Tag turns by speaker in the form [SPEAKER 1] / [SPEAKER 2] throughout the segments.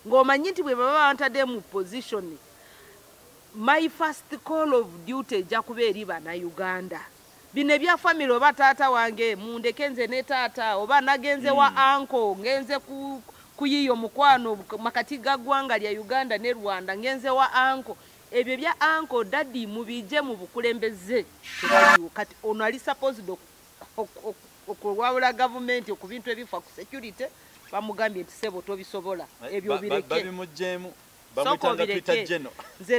[SPEAKER 1] Ng'omanyi nti bwe baba bantadde mu position, my first call of duty ejja kuba eri Bannayuganda. Bino ebya family, oba taata wange mundeke nze ne taata, oba nagenze wa uncle, ngenze ku kuyiyo mukwano makati ga ggwanga lya Uganda ne Rwanda, ngenze wa uncle, ebyo bya uncle, daddy, mubije mu bukulembeze, tebaliwo. Kati ono ali supposed okuwabula gavumenti ku bintu ebifa ku security, bamugambye nti sebo tobisobola, ebyo bireke.
[SPEAKER 2] Babimugjeemu, bamuyitanga Twitter General.
[SPEAKER 1] Nze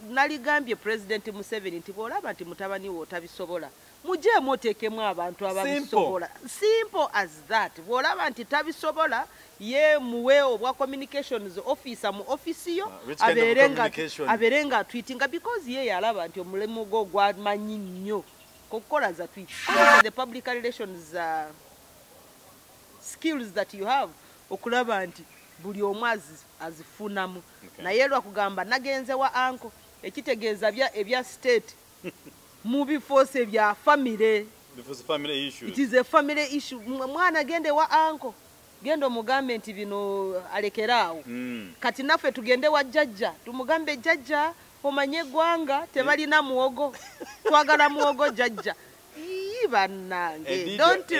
[SPEAKER 1] naligambye President Museveni nti bw'olaba nti mutabani wo otabisobola, mujeemu oteekemu abantu ababisobola. Simple as that. Bw'olaba nti tabisobola, ye muwe obwa communications officer mu office yo, abeere nga tweetinga, because ye yalaba nti omulimu gwo gwamanyi nnyo okukola za tweets. The public relations skills that you have, okulaba nti buli omu azifunamu. Naye lwakugamba nagenze wa uncle, ekitegeeza ebya state mu bifo bya family.
[SPEAKER 2] Family issues.
[SPEAKER 1] It is a family issue. Mwana gende wa uncle, genda omugambe nti bino alekeraawo. Kati naffe tugende wa jjajja, tumugambe jjajja omanye eggwanga tebalina muwogo, twagala muwogo jjajja. Bannange, don't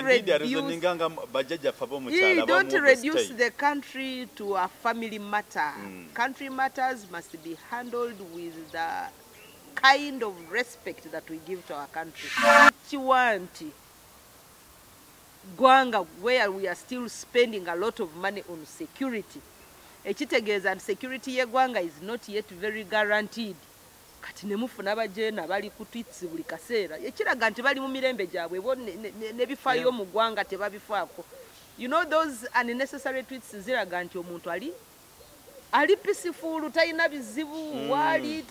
[SPEAKER 1] reduce the country to a family matter. Country matters must be handled with the kind of respect that we give to our country. Kiwa nti gwanga where we are still spending a lot of money on security, ekitegeeza nti security y'eggwanga is not yet very guaranteed. Kati ne mufuna bajeena bali ku tweets buli kaseera, ekiraga nti bali mu mirembe gyabwe bo n'ebifaayo mu ggwanga tebabifaako. You know, those unnecessary tweets ziraga nti omuntu ali peaceful, talina bizibu, wali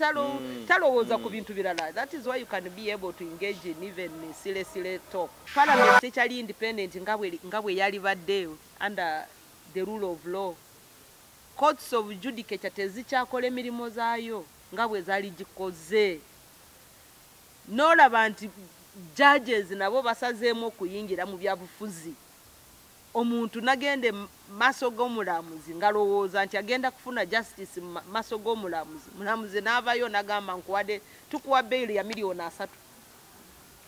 [SPEAKER 1] talowooza ku bintu birala. That is why you can be able to engage in even silly silly talk. Parliament tekyali independent nga bwe yali badde under the rule of law. Courts of judicature tezikyakola emirimu zaayo nga bwe zaali gikoze. N'olaba nti judges nabo basazeemu okuyingira mu byabufuzi. Omuntu nagende maaso g'omulamuzi ngalowooza nti agenda kufuna justice maaso g'omulamuzi, mulamuzi n'avaayo n'agamba nkuwadde, tukuwa bail ya 3 million.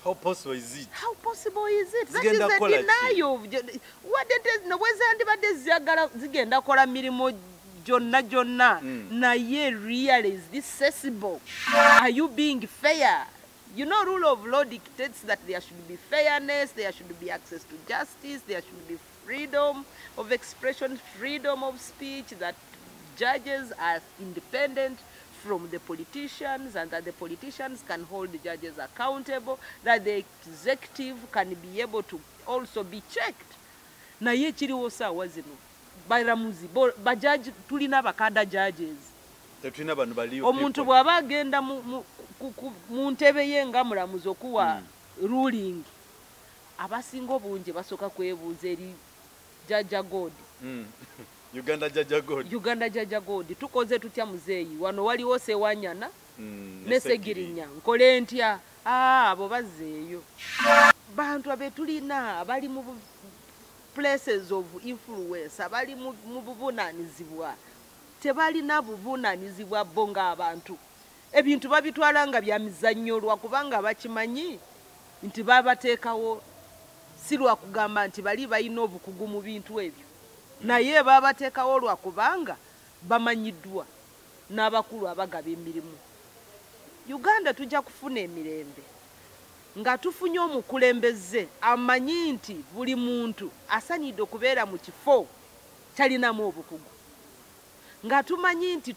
[SPEAKER 2] How possible is it?
[SPEAKER 1] How possible is it? That is a denial. Wadde bwe zandibadde ziyagala zigenda kola mirimu gyonna gyonna, naye really, is this sensible? Are you being fair? You know, rule of law dictates that there should be fairness, there should be access to justice, there should be freedom of expression, freedom of speech, that judges are independent from the politicians and that the politicians can hold the judges accountable, that the executive can be able to also be checked. Naye kiriwo saawa zino, balamuzi, bajaji, tulina ba cadre judges.
[SPEAKER 2] Tetulina bano baliyo.
[SPEAKER 1] Omuntu bw'aba agenda mu ntebe ye nga mulamuzi okuwa ruling, abasinga obungi basooka kwebuuza eri Jajja God.
[SPEAKER 2] Uganda Jajja God.
[SPEAKER 1] Uganda Jajja God, tukoze tutya muzeeyi? Wano waliwo Sewanyana ne Segirinya, nkole ntya? Ah, abo bazzeeyo. Bantu abetulina abali mu places of influence, abali mu buvunaanyizibwa, tebalina buvunaanyizibwa bo ng'abantu. Ebintu babitwala nga bya mizannyo lwakubanga bakimanyi nti babateekawo si lwakugamba nti bali balina obukugu mu bintu ebyo, naye babateekawo lwakubanga bamanyiddwa n'abakulu abagaba emirimu. Uganda tujja kufuna emirembe nga tufunye omukulembeze amanyi nti buli muntu asanidde okubeera mu kifo kyalinamu obukugu, nga tumanyi nti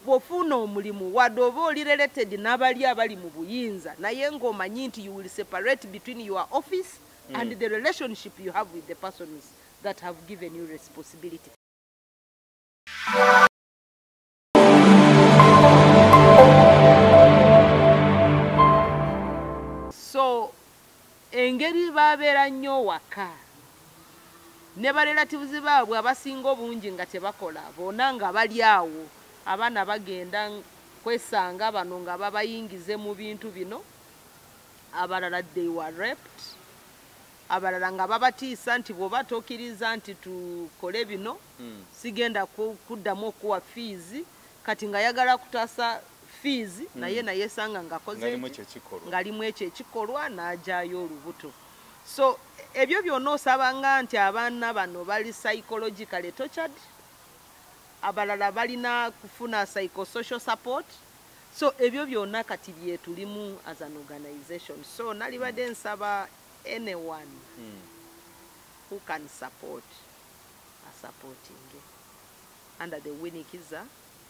[SPEAKER 1] bw'ofuuna omulimu, wadde oba oli related n'abali abali mu buyinza, naye ng'omanyi nti you will separate between your office and the relationship you have with the persons that have given you responsibility. So engeri babeera nnyo waka ne ba relatives baabwe abasinga obungi nga tebakola, bonna nga bali awo, abaana bagenda kwesanga bano nga babayingize mu bintu bino. Abalala, they were raped. Abalala nga babatiisa nti bw'oba tokkiriza nti tukole bino, sigenda kuddamu okuwa fees. Kati ng'ayagala kutaasa fees, naye nayesanga ng'akoze
[SPEAKER 2] Ngalimu
[SPEAKER 1] eki?
[SPEAKER 2] ekyo ekikolwa.
[SPEAKER 1] Ngalimu ekyo ekikolwa, n'agyayo olubuto. So ebyo byonna osabanga nti abaana bano bali psychologically tortured, abalala balina kufuna psychosocial support. So ebyo byonna kati byetulimu as an organization. So nalibadde nsaba anyone who can support asupporting under the Winnie Kiiza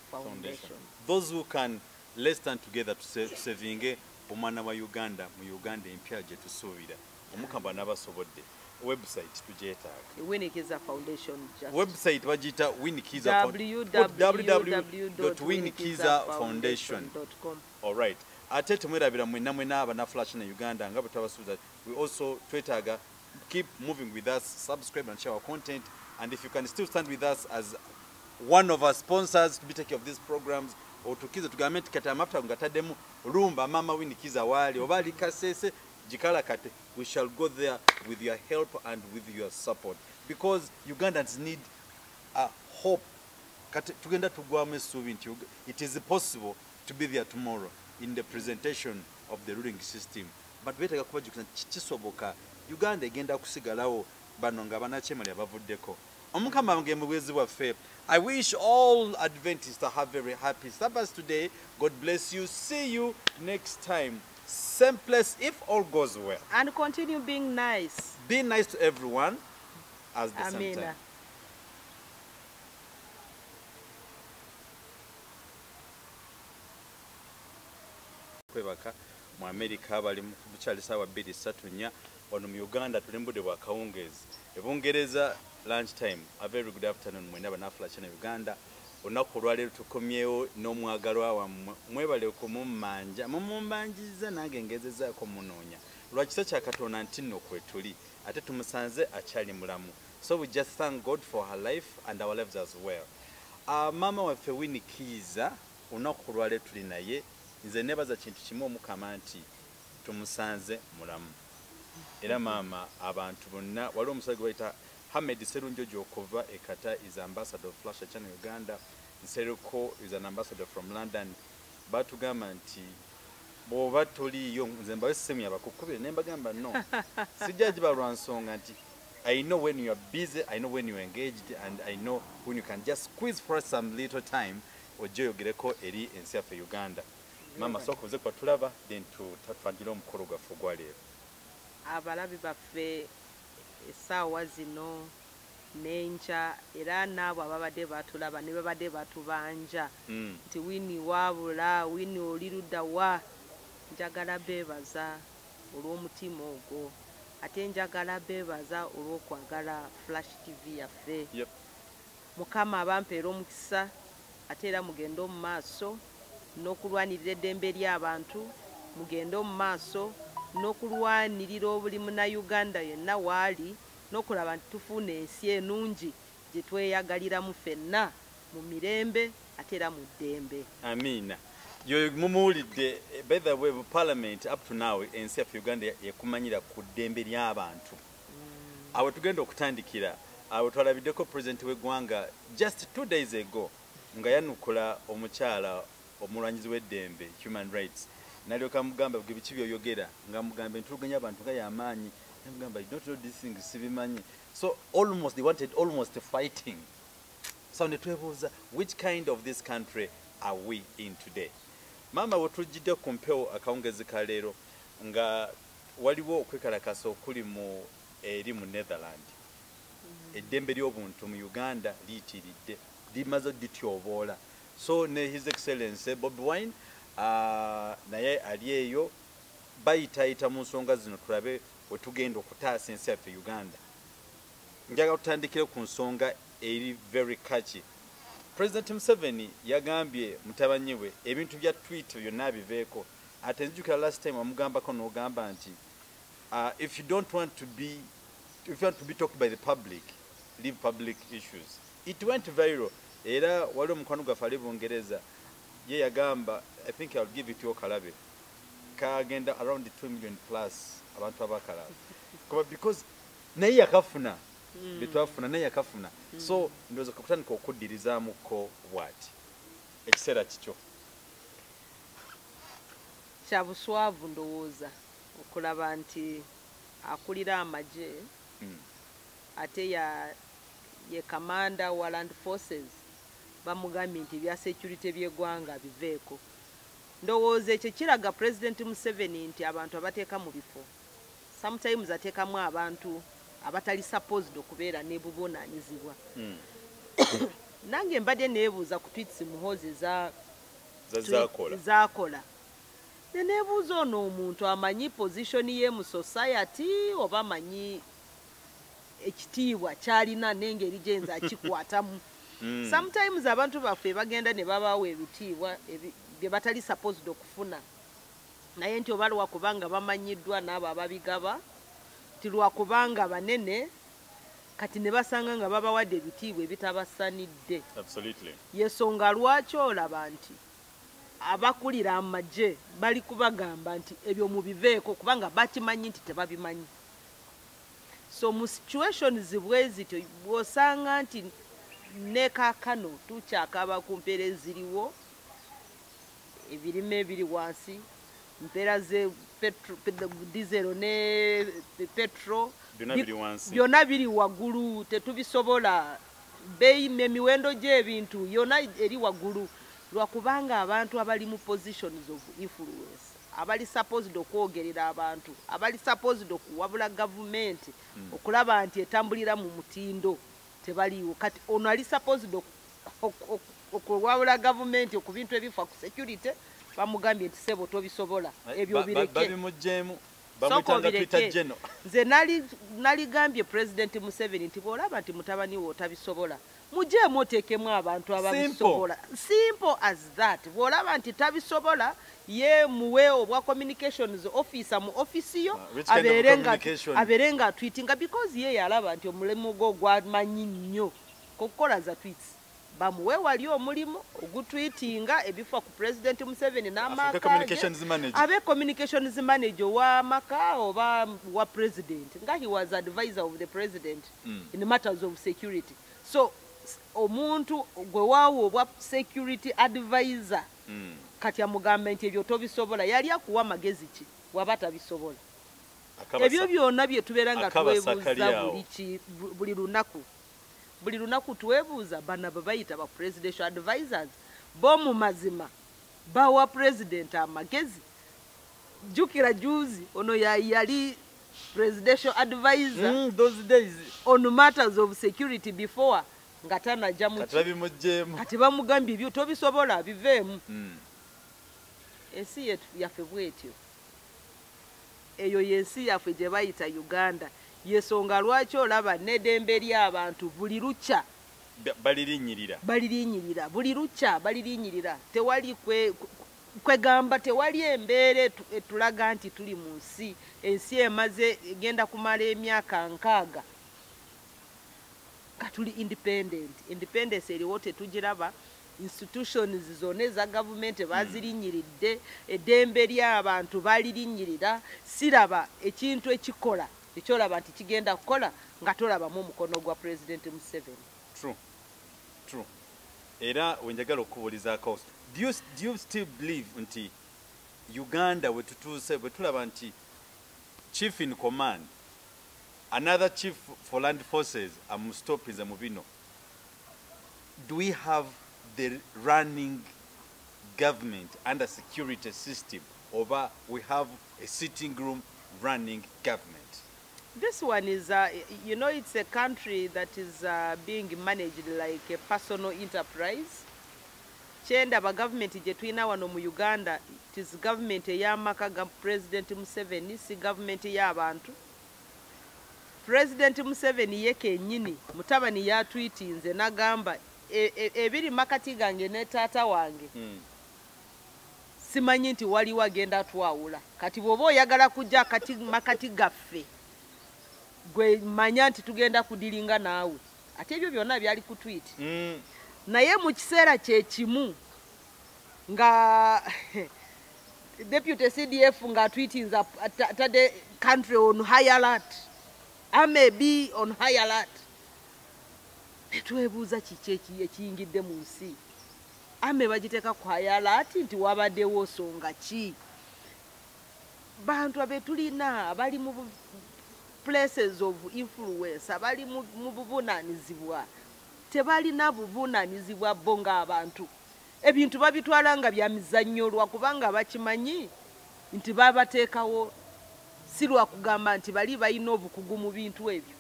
[SPEAKER 1] Foundation.
[SPEAKER 2] Those who can, let's stand together to savinge omwana wa Uganda mu Uganda empya gye tusuubira. Omukama n'abasobodde. Website tugyetaaga.
[SPEAKER 1] Winnie Kiiza Foundation. Just
[SPEAKER 2] Website bagiyita Winnie Kiiza
[SPEAKER 1] www.winniekiizafoundation.com.
[SPEAKER 2] All right. Ate temwerabira mwenna mwenna abana Flash na Uganda nga bwe twabasuubiza. We also twetaaga keep moving with us, subscribe and share our content, and if you can still stand with us as one of our sponsors to be taking of these programs, otukize tugambe nti kati amafuta ngataddemu lumba mama Winnie Kiiza waali oba ali Kasese gikalakate, we shall go there with your help and with your support, because Ugandans need a hope. Kati tugenda tugwamu essuubi nti it is possible to be there tomorrow in the presentation of the ruling system, but beetaaga kubajjukiza nti kisoboka. Uganda egenda kusigalawo bano nga banakyemalira bavuddeko. Omukama nge mubwezi bwaffe. I wish all Adventists to have very happy Sabbath today. God bless you. See you next time. Same place if all goes well.
[SPEAKER 1] And continue being nice.
[SPEAKER 2] Be nice to everyone as the same
[SPEAKER 1] Amina.
[SPEAKER 2] time. Kwebaka mu America bali mu bukyali saawa bbiri ssatu nnya, wano mu Uganda tuli mu budde bwa kawungeezi, e Bungereza lunch time. A very good afternoon mwenna bana Flash na Uganda. Olunaku olwaleero tukomyewo n'omwagalwa wammwe, mwebale kumummanja, mumumbanjiza nange ngezezaako munoonya lwa kisa kya Katonda nti nno kwe tuli ate tumusanze akyali mulamu. So we just thank God for her life and our lives as well. Maama waffe Winnie Kiiza olunaku olwaleero tuli naye. Nze nebaza kintu kimu Omukama nti tumusanze mulamu. Era maama abantu bonna, waliwo omusajja gwe bayita Hamed Serunjogi okuva e Qatar, is ambassador of Flash Channel Uganda. Nsereko is an ambassador from London. Batugamba nti bw'oba toliiyo nze mbawe essimu yabakukubire, ne mbagamba no, sijja giba lwa nsonga nti I know when you are busy, I know when you are engaged, and I know when you can just squeeze for some little time ojje oyogereko eri ensi yaffe Uganda. Maama, sooka oze kuba tulaba, then tutandikire omukolo gwaffe ogwa leero.
[SPEAKER 1] Abalabi baffe essaawa zino n'enkya, era n'abo ababadde batulaba ne babadde batubanja nti Winnie waabula, Winnie oli ludda wa, njagala beebaza olw'omutima ogwo, ate njagala beebaza olw'okwagala Flash TV yaffe. Mukama abampeera omukisa, ate era mugende omu maaso n'okulwanirira eddembe ly'abantu, mugende omu maaso n'okulwanirira obuli munnayuganda yenna waali, n'okulaba nti tufuuna ensi ennungi gye tweyagaliramu ffenna mu mirembe ate era mu ddembe.
[SPEAKER 2] Amiina. Yo mumuwulidde. By the way, mu parliament up to now ensi yaffe Uganda yekumanyira ku ddembe ly'abantu. Awo tugenda okutandikira, awo twalabiddeko president w'eggwanga just 2 days ago nga yanukula omukyala omulwanyizi w'eddembe, human rights, nalyoka amugamba gwe biki by'oyogera, nga mugamba entuluganya abantu nga y'amaanyi, namugamba I don't know these things, sibimanyi. So almost they wanted almost fighting. So ne twebuuza which kind of this country are we in today. Maama, wetujjidde ku mpewo akawungezi ka leero nga waliwo okwekalakasa okuli mu eri mu Netherland. Eddembe ly'obuntu mu Uganda liyitiridde, limaze dityoboola. So ne His Excellency Bobi Wine naye ali eyo bayitayita mu nsonga zino, tulabe wetugenda okutaasa ensi yaffe Uganda. Njagala tutandikire ku nsonga eri very catchy. President Museveni yagambye mutabani we ebintu bya tweet byonna biveeko. Ate nzijukira last time wamugambako n'ogamba nti if you don't want to be, if you want to be talked by the public, leave public issues. It went viral. Era waliwo omukwano gwaffe ali Bungereza ye yagamba, I think I'll give it to you kalabe, kagenda around 2 million plus abantu abakalaba. Kuba because naye yakafuna, betwafuna naye yakafuna. So ndowooza kutandika okuddirizaamuko bw'ati ekiseera kikyo.
[SPEAKER 1] Kya buswavu ndowooza okulaba nti akulira amagye ate ye commander wa land forces bamugambye nti ebya security by'eggwanga biveeko. Ndowooza ekyo kiraga President Museveni nti abantu abateeka mu bifo sometimes ateekamu abantu abatali supposed okubeera n'ebuvunaanyizibwa. Nange mbadde neebuuza ku tweets Muhoozi
[SPEAKER 2] zakola.
[SPEAKER 1] Zakola, ne neebuuza ono omuntu amanyi position ye mu society oba amanyi ekitiibwa kyalina n'engeri gyenza akikwatamu. Sometimes abantu baffe bagenda ne babaawo ebitiibwa bye batali supposed okufuna, naye nti oba lwakubanga bamanyiddwa n'abo ababigaba, ti lwakubanga banene, kati ne basanga nga babawadde ebitiibwa ebitabasanidde. Yensonga lwaki olaba nti abakulira amagye bali kubagamba nti ebyo mubiveeko, kubanga bakimanyi nti tebabimanyi. So mu situations bwe zityo bw'osanga nti ne kaakano tukyakaba ku mpeera eziriwo, ebirime ebiri wansi, mpeera ze diesel ne petrol
[SPEAKER 2] byonna biri wansi,
[SPEAKER 1] byonna biri waggulu, tetubisobola. Bbeeyi emiwendo gy'ebintu yonna eri waggulu lwakubanga abantu abali mu positions of influence, abali supposed okwogerera abantu, abali supposed okuwabula gavumenti okulaba nti etambulira mu mutindo tebaliiwo. Kati ono ali supposed okuwabula gavumenti ku bintu ebifa ku security bamugambye nti sebo tobisobola, ebyo bireke.
[SPEAKER 2] Babimugjeemu, bamuyitanga Twitter general.
[SPEAKER 1] Nze naligambye President Museveni nti bw'olaba nti mutabani wo otabisobola, mugyemu oteekemu abantu ababisobola. Simple as that. Bw'olaba nti tabisobola, ye muwe obwa communications officer mu office yo, abeere nga tweetinga, because ye yalaba nti omulimu gwo gwamanyi nnyo kukola za tweets. Bamuwe wali omulimu ogutweetinga ebifa ku President Museveni n'amaka, abe communications manager w'amaka oba wa president, nga he was advisor of the president in matters of security. So omuntu gwe waawo obwa security advisor kati amugambe nti ebyo tobisobola, yali akuwa amagezi ki waba tabisobola? Ebyo byonna bye tubeera nga twebuuza buli lunaku. Buli lunaku twebuuza bano be bayita ba presidential advisors bo mu mazima bawa president amagezi. Jjukira juzi ono yali presidential advisor
[SPEAKER 2] those days
[SPEAKER 1] on matters of security before nga tanajja mu kati bamugambye ebyo tobisobola biveemu. Ensi yaffe bwetyo, eyo yensi yaffe gye bayita Uganda. Yensonga lwaki olaba n'eddembe ly'abantu buli lukya
[SPEAKER 2] balirinyirira,
[SPEAKER 1] balirinyirira buli lukya balirinyirira. Tewali kwegamba, tewali embeera etulaga nti tuli mu nsi, ensi emaze egenda kumala emyaka 60 nga tuli independent. Independence eriwo tetugiraba, institutions zonna eza gavumenti bazirinyiridde, eddembe ly'abantu balirinyirira. Siraba ekintu ekikola ekyolaba nti kigenda kukola nga tolabamu omukono gwa President Museveni.
[SPEAKER 2] True, true. Era wenjagala okubuulizaako, do you still believe nti Uganda bwe tutuuse bwe tulaba nti chief in command, another chief for land forces amustoppinze mu bino, do we have the running government under security system oba we have a sitting room running government?
[SPEAKER 1] This one is, you know, it's a country that is being managed like a personal enterprise. Kyendaba government gye tulina wano mu Uganda, it is government ey'amaka ga President Museveni, si government y'abantu. President Museveni ye kennyini mutabani yatwitinze n'agamba ebiri makati gange ne taata wange simanyi nti waliwo agenda atwawula. Kati bw'oba oyagala kujja kati makati gaffe gwe manya nti tugenda kudiringa naawe. Ate ebyo byonna byali ku tweet. Naye mu kiseera kye kimu nga Deputy CDF ng'atweetinza atadde country on high alert, army be on high alert. Netwebuuza kiki ekiyingidde mu nsi. Army bagiteeka ku high alert nti wabaddewo songa ki? Bantu abetulina abali mu places of influence, abali mu buvunaanyizibwa, tebalina buvunaanyizibwa bo ng'abantu. Ebintu babitwala nga bya mizannyo lwakubanga bakimanyi nti babateekawo si lwakugamba nti bali balina obukugu mu bintu ebyo,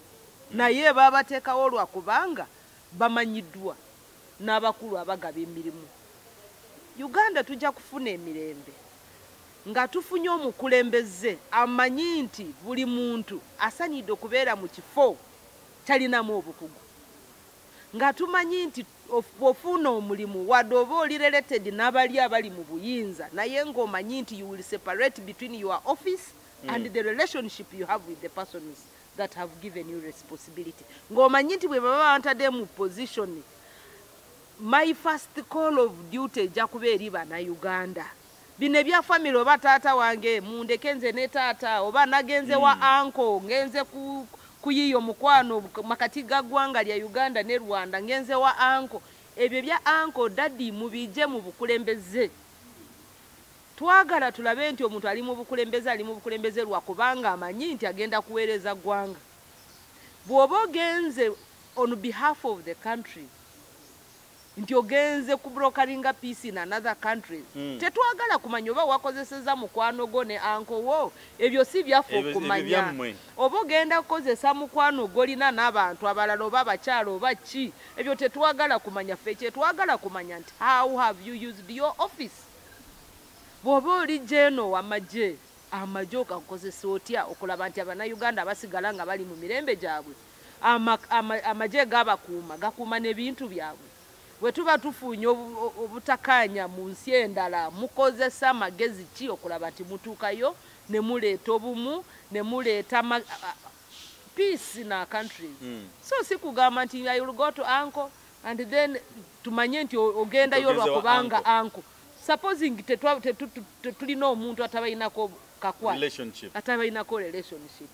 [SPEAKER 1] naye babateekawo lwakubanga bamanyiddwa n'abakulu abagaba emirimu. Uganda tujja kufuna emirembe nga tufunye omukulembeze amanyi nti buli muntu asaanidde okubeera mu kifo kyalinamu obukugu, nga tumanyi nti bw'ofuna omulimu wadde oba oli related n'abali abali mu buyinza, naye ng'omanyi nti you will separate between your office and the relationship you have with the persons that have given you responsibility. Ng'omanyi nti bwe baba bantadde mu position, my first call of duty ejja kuba eri Bannayuganda. Bino ebya family, oba taata wange mundeke nze ne taata, oba nagenze wa uncle, ngenze kuyiyo mukwano makati ga ggwanga lya Uganda ne Rwanda, ngenze wa uncle. Ebyo bya uncle daddy mubijje mu bukulembeze. Twagala tulabe nti omuntu ali mu bukulembeze, ali mu bukulembeze lwakubanga amanyi nti agenda kuweereza ggwanga. Bw'oba ogenze on behalf of the country, nti ogenze ku brokeringa peace in another country, tetwagala kumanya oba wakozeseza mukwano gwo ne uncle wo. Ebyo si byaffe okumanya. Oba ogenda kukozesa mukwano gw'olina n'abantu abalala oba abakyala oba ki, ebyo tetwagala kumanya. Ffe kyetwagala kumanya nti how have you used your office. Bw'oba oli jeeno w'amagye, amagye ogakozesa otya okulaba nti Abannayuganda basigala nga bali mu mirembe gyabwe? Amagye gabakuuma, gakuuma n'ebintu byabwe. Bwe tuba tufunye obutakkaanya mu nsi endala, mukozesa amagezi ki okulaba nti mutuukayo ne muleeta obumu, ne muleeta peace in our countries? So si kugamba nti I will go to uncle and then tumanye nti ogendayo lwakubanga uncle. Supposing tetulina omuntu atabalinako kakwate, atabalinako relationship,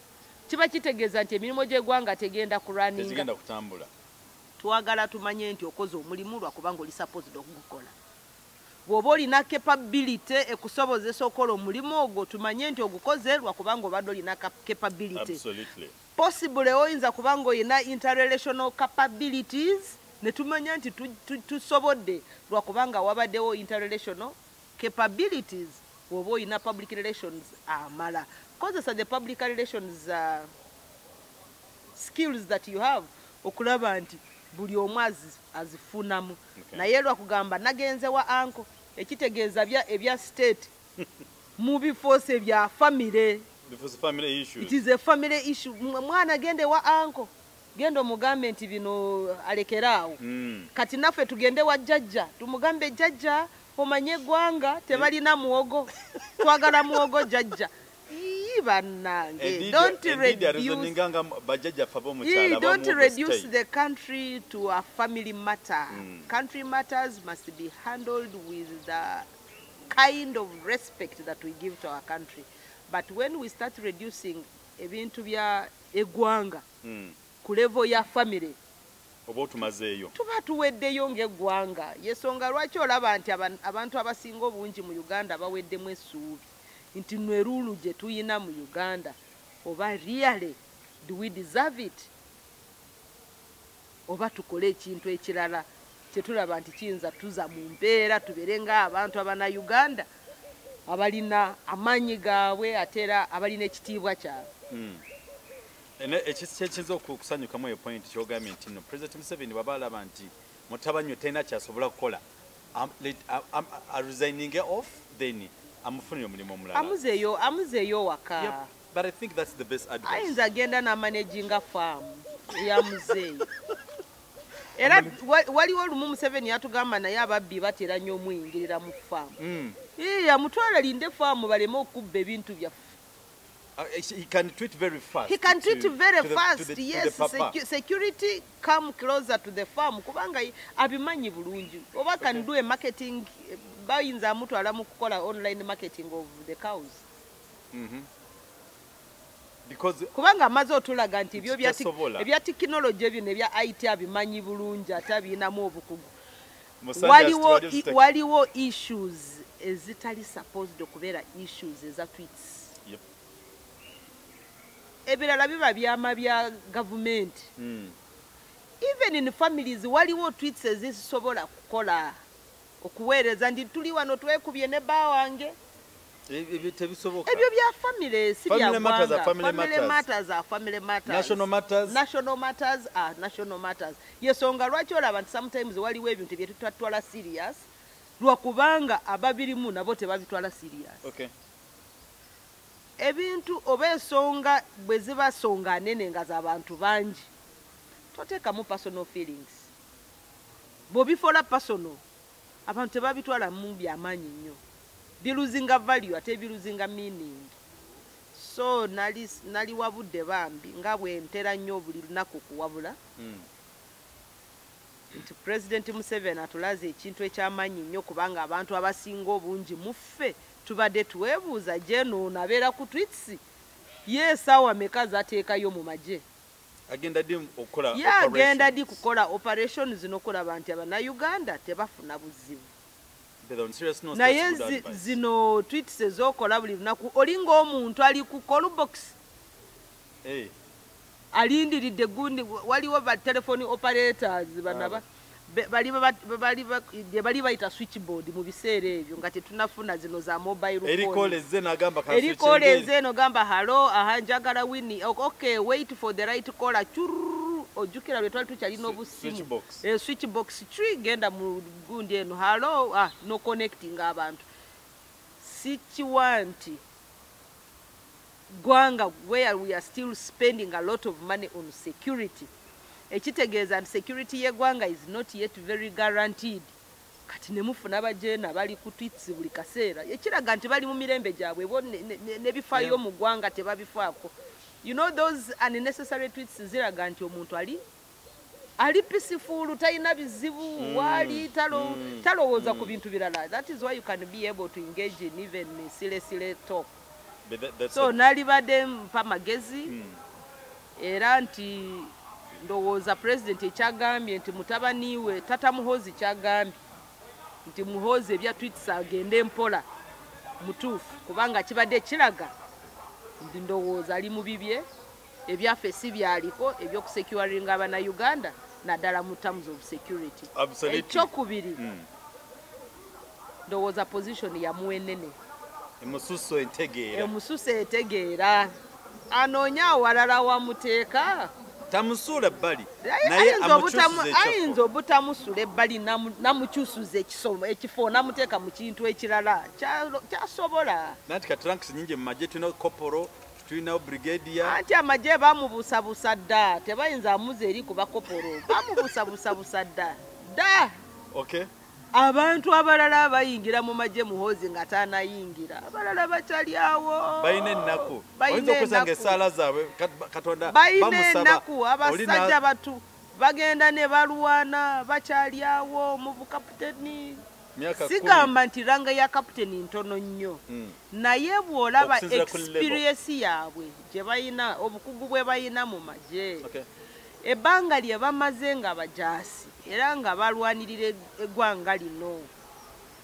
[SPEAKER 1] kiba kitegeeza nti emirimu gy'eggwanga tegenda kurunninga,
[SPEAKER 2] kutambula.
[SPEAKER 1] Twagala tumanye nti okoze omulimu lwakubanga oli supposed okugukola. Bw'oba olina capability ekusobozesa okukola omulimu ogwo, tumanye nti ogukoze lwakubanga obadde olina capability. Possibly oyinza kubanga olina interrelational capabilities, ne tumanya nti tusobodde lwakubanga wabaddewo interrelational capabilities. Bw'oba olina public relations amala, kozesa the public relations skills that you have okulaba nti buli omu azifunamu. Naye lwakugamba nagenze wa uncle, ekitegeeza ebya state mu bifo bya family. It is a family issue. Mwana gende wa uncle, genda omugambe nti bino alekeraawo. Kati naffe tugende wa jjajja, tumugambe jjajja omanye eggwanga tebalina muwogo, twagala muwogo jjajja. Bannange, don't reduce the country to a family matter. Country matters must be handled with the kind of respect that we give to our country. But when we start reducing ebintu bya eggwanga ku level ya family,
[SPEAKER 2] oba otumazeeyo,
[SPEAKER 1] tuba tuweddeyo ng'eggwanga. Yesonga lwaki olaba nti abantu abasinga obungi mu Uganda baweddemu essuubi nti nno rule gye tuyina mu Uganda, oba really do we deserve it, oba tukole ekintu ekirala kyetulaba nti kiyinza tuza mu mbeera tubeere ng'abantu Abannayuganda abalina amaanyi gaabwe ate era abalina ekitiibwa kyabwe.
[SPEAKER 2] Ekiyinza okusanyukamu eyo point kyogambye nti no President Museveni bw'aba alaba nti mutabani we talina kyasobola kukola, aresigninge off, then amufunire omulimu omulala.
[SPEAKER 1] Amuzeeyo waka.
[SPEAKER 2] But I think that's the best advice.
[SPEAKER 1] Ayinza agenda n'amanaginga farm ya muzeeyi. Era waliwo olumu Museveni yatugamba naye ababbi batera nnyo omuyingirira mu faamu. Amutwala linde faamu baleme okubba ebintu byaffe.
[SPEAKER 2] He can tweet very fast.
[SPEAKER 1] He can tweet very fast, yes. Security come closer to the farm. Kubanga abimanyi bulungi. Oba can do a marketing Bayinza amutwala mu kukola online marketing of the cows.
[SPEAKER 2] Because
[SPEAKER 1] kubanga amaze otulaga nti ebyo
[SPEAKER 2] Tasobola.
[SPEAKER 1] Ebya tekinologi bino ebya IT abimanyi bulungi, ate abirinamu obukugu.
[SPEAKER 2] Musanja
[SPEAKER 1] Waliwo issues ezitali supposed okubeera issues eza tweets. Ebirala biba byama bya gavumenti. Even in families waliwo tweets ezisobola kukola okuweereza nti tuli wano twekubye ne bba wange.
[SPEAKER 2] Ebyo tebisoboka.
[SPEAKER 1] Ebyo bya family, si bya
[SPEAKER 2] Family matters are
[SPEAKER 1] ggwanga.
[SPEAKER 2] family
[SPEAKER 1] Family
[SPEAKER 2] matters.
[SPEAKER 1] matters are family matters.
[SPEAKER 2] National matters.
[SPEAKER 1] National matters are national matters. Yesonga lwaki olaba nti sometimes waliwo ebintu bye tutatwala serious, lwakubanga ababirimu nabo tebabitwala serious. Ebintu oba ensonga bwe ziba songa nene nga z'abantu bangi, toteekamu personal feelings. Bw'obifola personal, abantu tebabitwalamu byamaanyi nnyo, biluzinga value ate biluzinga meaning. So nali wabudde bambi nga bwe ntera nnyo buli lunaku kuwabula nti President Museveni atulaze ekintu ekyamaanyi nnyo, kubanga abantu abasinga obungi mu ffe tubadde twebuuza gyenoono abeera ku tweets ye essaawa meka zateekayo mu magye.
[SPEAKER 2] Agenda ddi okukola
[SPEAKER 1] Ye agenda ddi
[SPEAKER 2] operations?
[SPEAKER 1] kukola operations n'okulaba nti Abannayuganda tebafuna buzibu.
[SPEAKER 2] But on serious notes,
[SPEAKER 1] Naye
[SPEAKER 2] that's good advice.
[SPEAKER 1] zino tweets ez'okola buli lunaku, olinga omuntu ali ku call box
[SPEAKER 2] Hey.
[SPEAKER 1] alindiridde gundi. Waliwo ba telephone operators bano gye bali bayita switchboard mu biseera ebyo nga tetunafuna zino za mobile
[SPEAKER 2] Eri
[SPEAKER 1] phone.
[SPEAKER 2] call ezze n'agamba ka
[SPEAKER 1] Eri
[SPEAKER 2] switch
[SPEAKER 1] call
[SPEAKER 2] engeri.
[SPEAKER 1] ezze n'ogamba hello, aha, njagala Winnie. Okay, wait for the right caller. Chururu, ojjukira lwe twali tukyalina obusimu.
[SPEAKER 2] Switchbox.
[SPEAKER 1] Eh, switchbox cwi genda mu gundi eno, hello, ah, no connecting abantu. Sikiwa nti gwanga where we are still spending a lot of money on security, ekitegeeza nti security y'eggwanga is not yet very guaranteed. Kati ne mufuna bajeena bali ku tweets buli kaseera, ekiraga nti bali mu mirembe gyabwe bo n'ebifaayo mu ggwanga tebabifaako. You know, those unnecessary tweets ziraga nti omuntu ali peaceful, talina bizibu, waali talowooza ku bintu birala. That is why you can be able to engage in even silly silly talk.
[SPEAKER 2] But that's
[SPEAKER 1] So nalibadde mpa magezi era nti ndowooza President ekyagambye nti mutabani we Tata Muhozi kyagambye nti Muhozi ebya tweets agende mpola mutuufu, kubanga kibadde kiraga nti ndowooza ali mu bibye, ebyaffe si byaliko ebyokusecuringa Abannayuganda naddala mu terms of security. Ekyokubiri, ndowooza position yamuwa ennene.
[SPEAKER 2] Emususo entegeera.
[SPEAKER 1] Emususo etegeera, anoonye awalala wamuteeka.
[SPEAKER 2] Tamusuula ebbali, naye amukyusiza
[SPEAKER 1] Ayinza
[SPEAKER 2] ekifo.
[SPEAKER 1] obutamusula ebbali, namukyusuza ekifo, namuteeka mu kintu ekirala kyasobola.
[SPEAKER 2] Nanti kati ranks nyingi mu magye, tulina koporo, tulinawo brigadier.
[SPEAKER 1] Anti amagye bamubuusabuusa dda, tebayinza amuza eri ku bakoporo, bamubuusabuusabuusa dda dda. Abantu abalala bayingira mu magye Muhoozi nga tanayingira, abalala bakyali awo.
[SPEAKER 2] Balina ennaku.
[SPEAKER 1] Balina
[SPEAKER 2] Oyinza okwesanga
[SPEAKER 1] ennaku.
[SPEAKER 2] essaala zaabwe Katonda
[SPEAKER 1] Balina
[SPEAKER 2] bamusaba.
[SPEAKER 1] ennaku. Abasajja batu bagenda ne balwana bakyali awo mu bukaputeni.
[SPEAKER 2] Myaka 10.
[SPEAKER 1] Sigamba nti rank ya kaputeni ntono nnyo, naye bw'olaba
[SPEAKER 2] Okusinziira ku level.
[SPEAKER 1] experience yaabwe gye balina, obukugu bwe balina mu magye, ebbanga lye bamaze nga bajaasi era nga balwanirira eggwanga lino,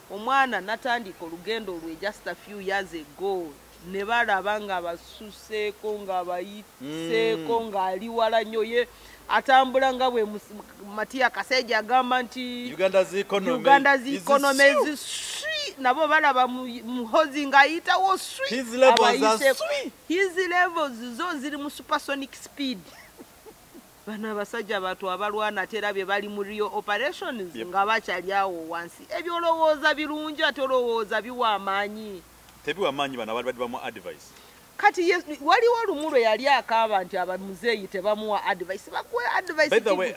[SPEAKER 1] omwana natandika olugendo lwe just a few years ago ne balaba nga basuseeko, nga bayiseeko, ng'ali wala nnyo, ye atambula nga bwe Matiya Kaseja agamba nti
[SPEAKER 2] Uganda's economy
[SPEAKER 1] Uganda's
[SPEAKER 2] is
[SPEAKER 1] economy
[SPEAKER 2] sweet.
[SPEAKER 1] is sweet. Nabo balaba Muhozi ng'ayitawo sweet.
[SPEAKER 2] His levels are
[SPEAKER 1] Abayise-
[SPEAKER 2] sweet.
[SPEAKER 1] His levels zo ziri mu supersonic speed. Bano abasajja batu abalwana ate era bye bali mu real operations nga bakyali awo wansi. Ebyolowooza birungi, ate olowooza biwa amaanyi.
[SPEAKER 2] Tebiwa amaanyi bano abali badde bamu advice.
[SPEAKER 1] Kati waliwo olumu lwe yali akaaba nti abamuzeeyi tebamuwa advice, bakuwe advice
[SPEAKER 2] By the
[SPEAKER 1] ki?
[SPEAKER 2] way,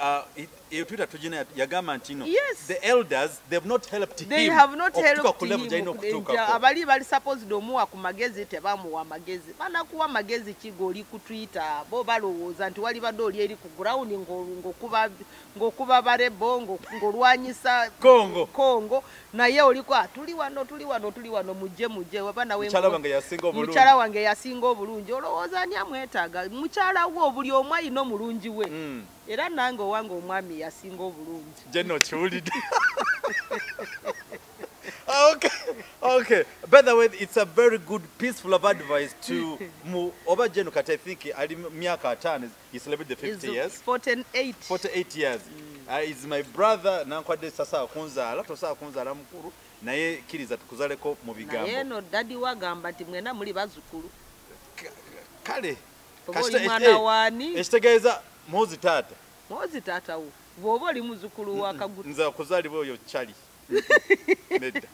[SPEAKER 2] Eyo Twitter tugina yagamba nti no,
[SPEAKER 1] Yes.
[SPEAKER 2] the elders, they've not helped
[SPEAKER 1] They
[SPEAKER 2] him
[SPEAKER 1] have not
[SPEAKER 2] okutuuka
[SPEAKER 1] helped
[SPEAKER 2] ku level gy'alina
[SPEAKER 1] him.
[SPEAKER 2] okutuukako.
[SPEAKER 1] Abali bali supposed omuwa ku magezi, tebamuwa magezi. Banakuwa magezi ki g'oli ku Twitter? Bo balowooza nti wali badde oli eri ku ground ng'okuba barebo, ng'olwanyisa
[SPEAKER 2] Congo.
[SPEAKER 1] Congo, naye oliko, "Ah, tuli wano, tuli wano, tuli wano, mujje, mujje." Waba nawe
[SPEAKER 2] Mukyala wange yasinga obulungi.
[SPEAKER 1] Mukyala wange yasinga obulungi. Olowooza ani amwetaaga? Mukyala wo, buli omu alina omulungi we. Era nange owange omwami yasinga obulungi.
[SPEAKER 2] Jeno kiwulidde. Okay. By the way, it's a very good peaceful of advice to mu oba Jeno kati I think ali myaka 50, he celebrated the 50
[SPEAKER 1] Is
[SPEAKER 2] years.
[SPEAKER 1] 48.
[SPEAKER 2] 48 years. Is my brother, nankwadde sasa kunzaala, tosaa kunzaala mukulu, naye kkiriza tukuzaleko mu
[SPEAKER 1] Naye
[SPEAKER 2] bigambo.
[SPEAKER 1] eno daddy wagamba nti mwena muli bazzukulu.
[SPEAKER 2] Kale
[SPEAKER 1] Oba oli
[SPEAKER 2] kasita-
[SPEAKER 1] mwana waani?
[SPEAKER 2] Ekitegeeza muzi taata.
[SPEAKER 1] Mwozi taatawo bw'oba oli muzzukulu wa Kaguta.
[SPEAKER 2] Nze okuzaalibwa oyo kyali nedda.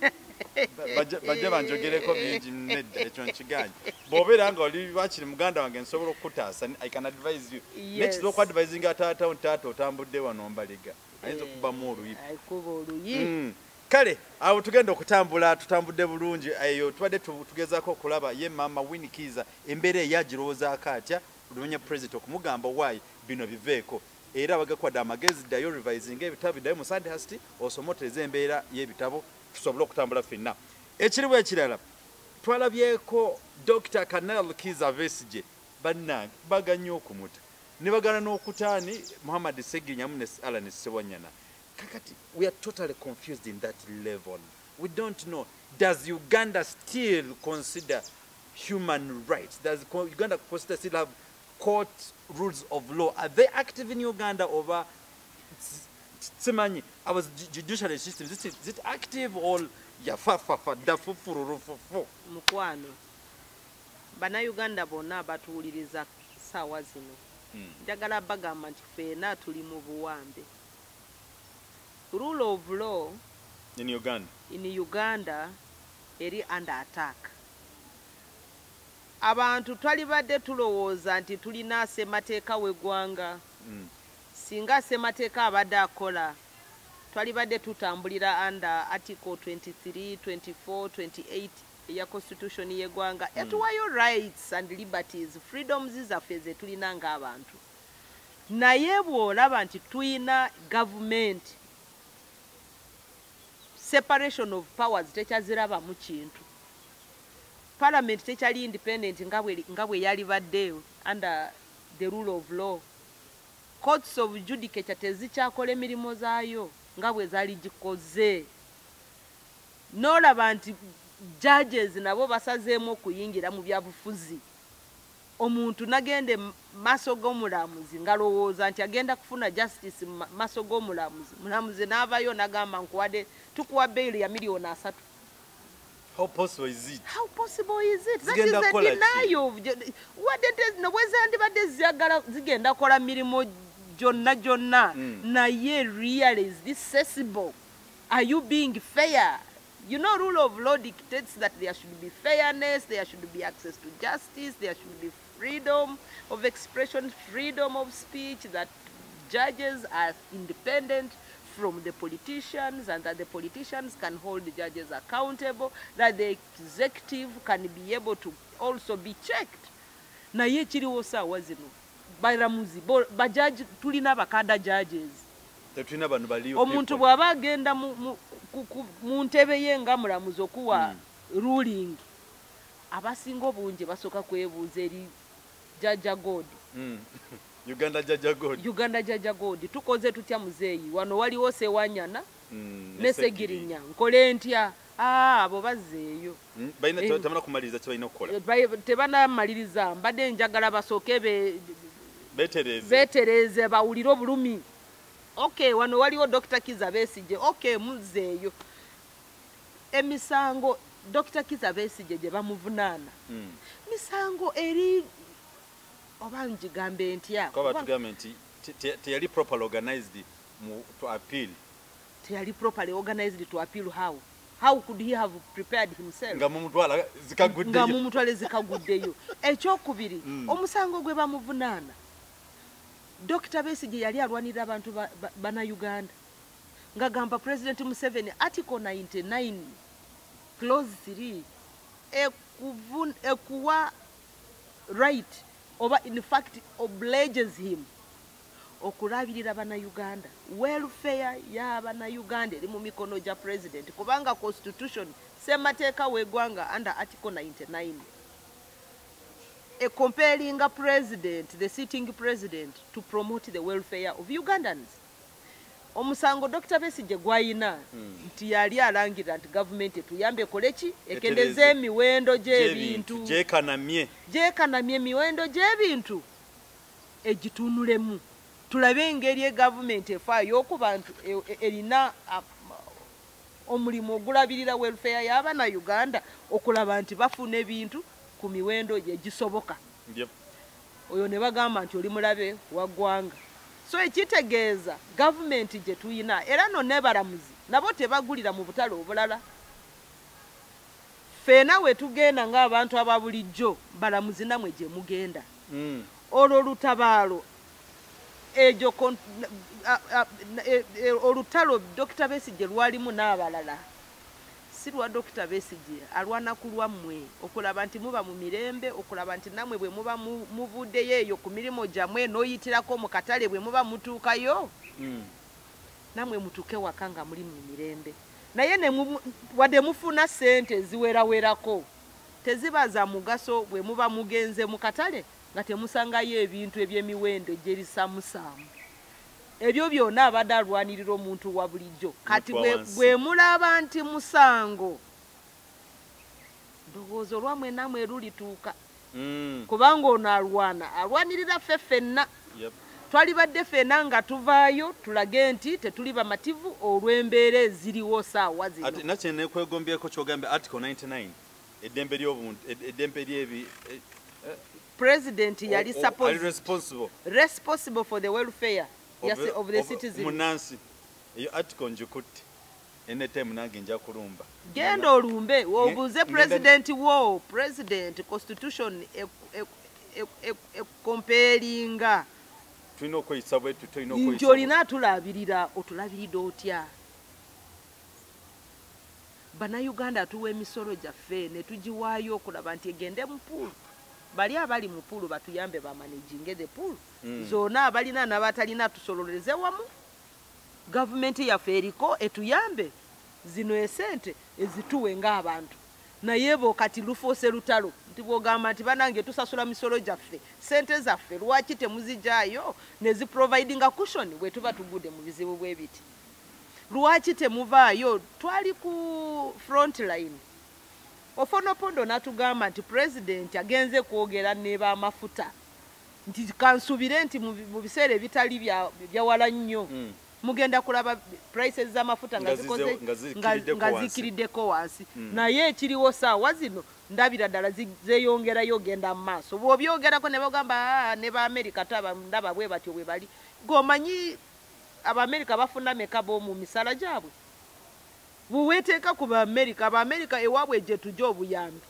[SPEAKER 2] Bajja banjogereko bingi, nedda, ekyo nkiganye. Bw'obeera nga oli wakiri muganda wange, nsobola okukutaasa, I can advise you.
[SPEAKER 1] Yes.
[SPEAKER 2] Nekiza okuadvisinga taatawo nti taata otambudde wano mbaliga, ayinza okubamu oluyi.
[SPEAKER 1] Akuba oluyi.
[SPEAKER 2] Kale awo tugenda okutambula, tutambudde bulungi. Eyo tubadde tugezaako okulaba ye maama Winnie Kiiza embeera eyagirowoozaako atya olumanya president okumugamba waayi bino biveeko, era bagakuwadde amagezi, ddayo revising ebitabo, biddayo mu Sandhurst osome otereze embeera y'ebitabo tusobole okutambula ffenna. Ekiriwo ekirala, twalabyeko Dr. Colonel Kiiza Besigye, bannange baganye okumuta ne bagana n'okutaani Muhammad Segirinya ne Alan Ssewanyana. Kakati we are totally confused in that level. We don't know, does Uganda still consider human rights? Does Uganda consider still have court rules of law? Are they active in Uganda over simanyi our judiciary system, is it active or yafafafa dafufururufufu?
[SPEAKER 1] Mukwano, Bannayuganda bonna abatuwuliriza saawa zino, njagala bagamba nti ffenna tuli mu buwambe. Rule of law
[SPEAKER 2] in Uganda,
[SPEAKER 1] in Uganda eri under attack. Abantu twalibadde tulowooza nti tulina ssemateeka w'eggwanga. Singa ssemateeka abadde akola, twalibadde tutambulira under article 23, 24, 28 eya constitution y'eggwanga, etuwayo rights and liberties, freedoms zaffe ze tulina ng'abantu. Naye bw'olaba nti tuyina gavumenti, separation of powers tekyazirabamu kintu, parliament tekyali independent nga bwe yalibadde under the rule of law, courts of judicature tezikyakola emirimu zaayo nga bwe zaali gikoze, n'olaba nti judges nabo basazeemu okuyingira mu byabufuzi. Omuntu nagenda mu maaso g'omulamuzi ngalowooza nti agenda kufuna justice mu maaso g'omulamuzi, mulamuzi n'avayo n'agamba, "Nkuwadde, tukuwa bail ya 3 miliyoni."
[SPEAKER 2] How possible is it?
[SPEAKER 1] How possible is it? That is
[SPEAKER 2] Zigenda
[SPEAKER 1] a
[SPEAKER 2] kukola ki?
[SPEAKER 1] denial of wadde nobwe zandibadde ziyagala zigenda kola mirimu gyonna gyonna, naye really, is this sensible? Are you being fair? You know, rule of law dictates that there should be fairness, there should be access to justice, there should be freedom of expression, freedom of speech, that judges are independent from the politicians and that the politicians can hold the judges accountable, that the executive can be able to also be checked. Naye kiriwo saawa zino, balamuzi bajaji, tulina abakada judges.
[SPEAKER 2] Tetulina bano baliyo.
[SPEAKER 1] Omuntu bw'aba agenda mu ntebe ye nga mulamuzi okuwa ruling, abasinga obungi basooka kwebuuza eri Jajja God.
[SPEAKER 2] Uganda Jajja God.
[SPEAKER 1] Uganda Jajja God, tukoze tutya muzeeyi? Wano waliwo Sewanyana ne Segirinya, nkole ntya? Ah, abo bazzeeyo.
[SPEAKER 2] Balina tebamala kumaliriza kye balina okukola.
[SPEAKER 1] Tebanamaliriza. Mbadde njagala basooke
[SPEAKER 2] betereze.
[SPEAKER 1] Beetereeze, bawulire obulumi. Okay, wano waliwo Dr. Kiza Besigye. Okay, muzzeeyo. Emisango Dr. Kiza Besigye gye bamuvunaana, misango eri oba ngigambe ntya?
[SPEAKER 2] Kuba batugambe nti teyali properly organized to appeal.
[SPEAKER 1] Teyali properly organized to appeal? How could he have prepared himself?
[SPEAKER 2] Nga mumutwala
[SPEAKER 1] nga
[SPEAKER 2] zikaguddeyo.
[SPEAKER 1] Mumutwale zikaguddeyo. Ekyokubiri, omusango gwe bamuvunaana Dr. Besigye yali alwanirira abantu bannayuganda ng'agamba President Museveni Article 99 clause 3 ekuwa right oba in fact obliges him okulabirira bannayuganda. Welfare y'abannayuganda eri mu mikono gya president, kubanga constitution ssemateeka w'eggwanga under Article 99 compelling a president, the sitting president, to promote the welfare of Ugandans. Omusango Dr. Besigye gwayina nti yali alangirira nti gavumenti etuyambe ekole ki? Ekendeze emiwendo gy'ebintu.
[SPEAKER 2] Gyekanamye.
[SPEAKER 1] Gyekanamye emiwendo gy'ebintu egitunulemu. Tulabe engeri gavumenti efaayo ku bantu, erina omulimu ogulabirira welfare y'abannayuganda okulaba nti bafuna ebintu ku miwendo egisoboka. Oyo ne bagamba nti oli mulabe wa ggwanga. So ekitegeeza gavumenti gye tuyina, era no n'abalamuzi nabo tebagulira mu butale obulala. Ffenna we tugenda ng'abantu aba bulijjo, balamuzi namwe gye mugenda. Olwo lutabaalo egyo olutalo Dr. Besigye lwalimu n'abalala si lwa Dr. Besigye, alwana ku lwammwe okulaba nti muba mu mirembe, okulaba nti nammwe bwe muba muvuddeyo eyo ku mirimu gyammwe n'oyitirako mu katale bwe muba mutuukayo, nammwe mutuuke waka nga muli mu mirembe. Naye ne wadde mufuna ssente ziwerawerako teziba za mugaso bwe muba mugenze mu katale nga temusangayo ebintu eby'emiwendo egyerisamusaamu. Ebyo byonna abadde alwanirira omuntu wa bulijjo. Kati bwe mulaba nti musango, ndowooza olwamwe nammwe lulituuka. Kubanga ono alwana alwanirira ffe ffenna. Twalibadde ffenna nga tuvaayo tulage nti tetuli bamativu olw'embeera eziriwo saawa zino.
[SPEAKER 2] Ate nakye nekwegombyeko ky'ogambye Article 99 eddembe ly'obuntu, eddembe ly'ebi
[SPEAKER 1] President yali supposed
[SPEAKER 2] responsible
[SPEAKER 1] responsible for the welfare of the citizens.
[SPEAKER 2] Munansi eyo article njikutte anytime nange nja kulumba.
[SPEAKER 1] Genda olumbe obuuze president wo, president constitution ekompelinga
[SPEAKER 2] tulina okweyisa bwetu, tulina okweyisa
[SPEAKER 1] nti olina atulabirira, otulabiridde otya? Bannayuganda atuwa emisolo gyaffe ne tugiwaayo okulaba nti egende mu pool. Bali abali mu pool batuyambe bamanaginge the pool. Zonna abalina n'abatalina tusololeze wamu. Gavumenti yaffe eriko etuyambe zino esente ezituwe ng'abantu. Naye bo kati lufuuse lutalo nti bw'ogamba nti bannange tusasula misolo gyaffe, sente zaffe lwaki temuzigyayo ne ziprovidinga cushion bwe tuba tugudde mu bizibu bwe biti? Lwaki temuvaayo? Twali ku front line. Ofonopondo n'atugamba nti president agenze kwogera ne b'amafuta nti kansubire nti mu biseera ebitali byawala nnyo mugenda kulaba prices z'amafuta nga zikoze nga zikiriddeko wansi. Naye ekiriwo saawa zino ndabira ddala zeeyongerayo genda mu maaso. Bw'obyogerako ne bagamba ne ba America taba ndaba bwe batyo bwe bali. G'omanyi Abamerika bafuna meka bo mu misala gyabwe? Bweweeteeka ku Baamerika, Abamerika ewaabwe gye tujja obuyambi.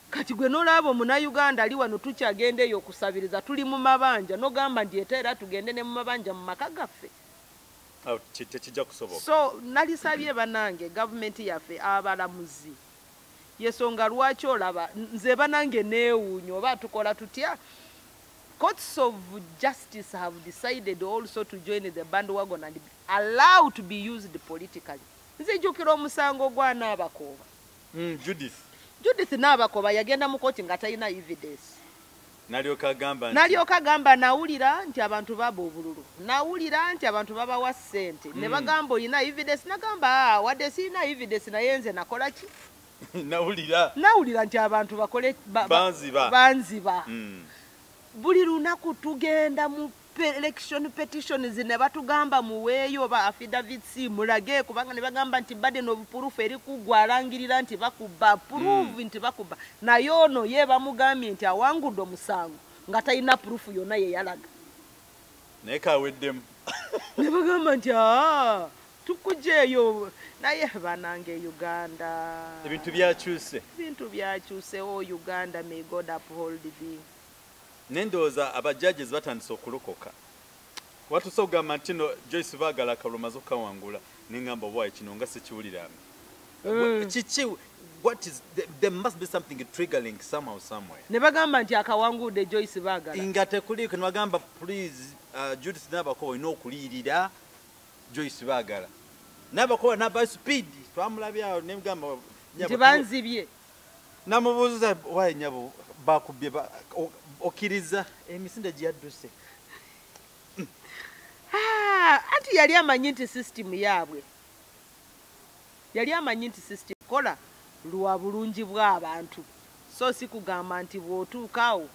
[SPEAKER 1] Kati gwe n'olaba omunnayuganda ali wano tukyagenda eyo okusabiriza, tuli mu mabanja, n'ogamba nti ete era tugende ne mu mabanja mu maka gaffe.
[SPEAKER 2] Tekijja kusoboka.
[SPEAKER 1] So nalisabye bannange gavumenti yaffe abalamuzi. Yesonga lwaki olaba nze bannange neewuunya oba tukola tutya? Courts of justice have decided also to join the bandwagon and allow to be used politically. Nzijukira omusango gwa Nabakooba.
[SPEAKER 2] Judith.
[SPEAKER 1] Judith Nabakooba yagenda mu kooti nga talina evidence.
[SPEAKER 2] Nalyoka agamba nti
[SPEAKER 1] nalyoka agamba nawulira nti abantu baba obululu, nawulira nti abantu babawa ssente. Ne bagamba olina evidence, nagamba wadde sirina evidence naye nze nakola ki?
[SPEAKER 2] Nawulira.
[SPEAKER 1] Nawulira nti abantu bakole
[SPEAKER 2] banziba.
[SPEAKER 1] Banziba. Buli lunaku tugenda mu election petitions ne batugamba muweeyo oba affidavits mulage, kubanga ne bagamba nti burden of proof eri kugwa, alangirira nti bakuba proof nti bakuba, naye ono ye bamugambye nti awangudde omusango nga talina proof yonna ye yalaga.
[SPEAKER 2] Naye kaweddemu.
[SPEAKER 1] Ne bagamba nti tukujeeyo. Naye banange Uganda
[SPEAKER 2] ebintu byakyuse,
[SPEAKER 1] ebintu byakyusewo. Uganda, may God uphold thee.
[SPEAKER 2] Nendowooza aba judges batandise okulokoka. Watuuse okugamba nti no Joyce Baagala akalulu maze okukawangula, neŋŋamba bwayi kino nga sikiwuliranga. Kiki? What is there must be something triggering somehow, somewhere.
[SPEAKER 1] Ne bagamba nti akawangudde Joyce Baagala.
[SPEAKER 2] Nga tekuliiko, ne bagamba please, Judith Nabakooba olina okuliyirira Joyce Baagala. Nabakooba nava speed, twamulabye awo, ne mugamba
[SPEAKER 1] nti banzibye.
[SPEAKER 2] Namubuuza, wayi nyabo bakubye okkiriza emisinde gyadduse?
[SPEAKER 1] Ah, anti yali amanyi nti system yaabwe, yali amanyi nti system kola lwa bulungi bw'abantu, so si kugamba nti bw'otuukaawo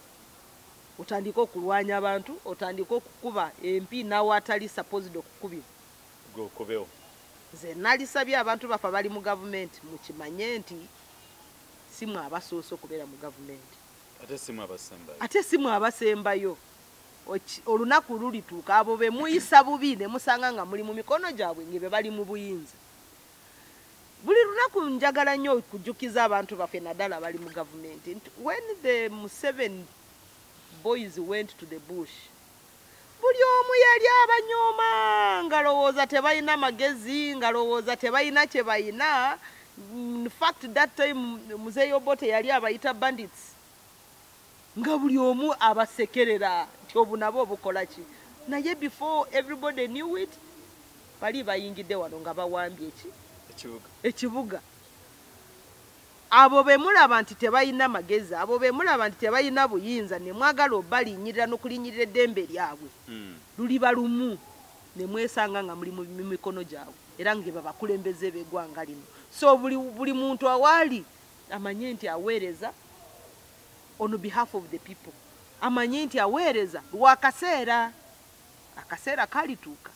[SPEAKER 1] otandike okulwanya abantu, otandike okukuba empi nawe atali supposed okukubibwa.
[SPEAKER 2] Gwe okubewo.
[SPEAKER 1] Nze nalisabye abantu baffe abali mu gavumenti, mukimanye nti si mwe abasoose okubeera mu gavumenti.
[SPEAKER 2] Ate simu abasembayo.
[SPEAKER 1] Ate si mwe abasembayo. Olunaku lulituuka abo be muyisa bubi ne musanga nga muli mu mikono gyabwe, nge be bali mu buyinza. Buli lunaku njagala nnyo okujjukiza abantu baffe, naddala bali mu gavumenti, nti when the Museveni boys went to the bush, buli omu yali abanyooma, nga lowooza tebalina magezi, nga lowooza tebalina kye balina. In fact, that time Muzeeyi Obote yali abayita bandits, nga buli omu abasekerera nti obu nabo obukola ki. Naye before everybody knew it, bali bayingidde wano nga bawambye eki?
[SPEAKER 2] Ekibuga.
[SPEAKER 1] Ekibuga. Abo be mulaba nti tebalina magezi, abo be mulaba nti tebalina buyinza, ne mwagala obalinnyirira n'okulinnyirira eddembe lyabwe, luliba lumu ne mwesanga nga muli mu mikono gyabwe era nga babakulembeze b'eggwanga lino. So buli muntu awaali amanye nti aweereza on behalf of the people, amanye nti aweereza lwakaseera. Akaseera kalituuka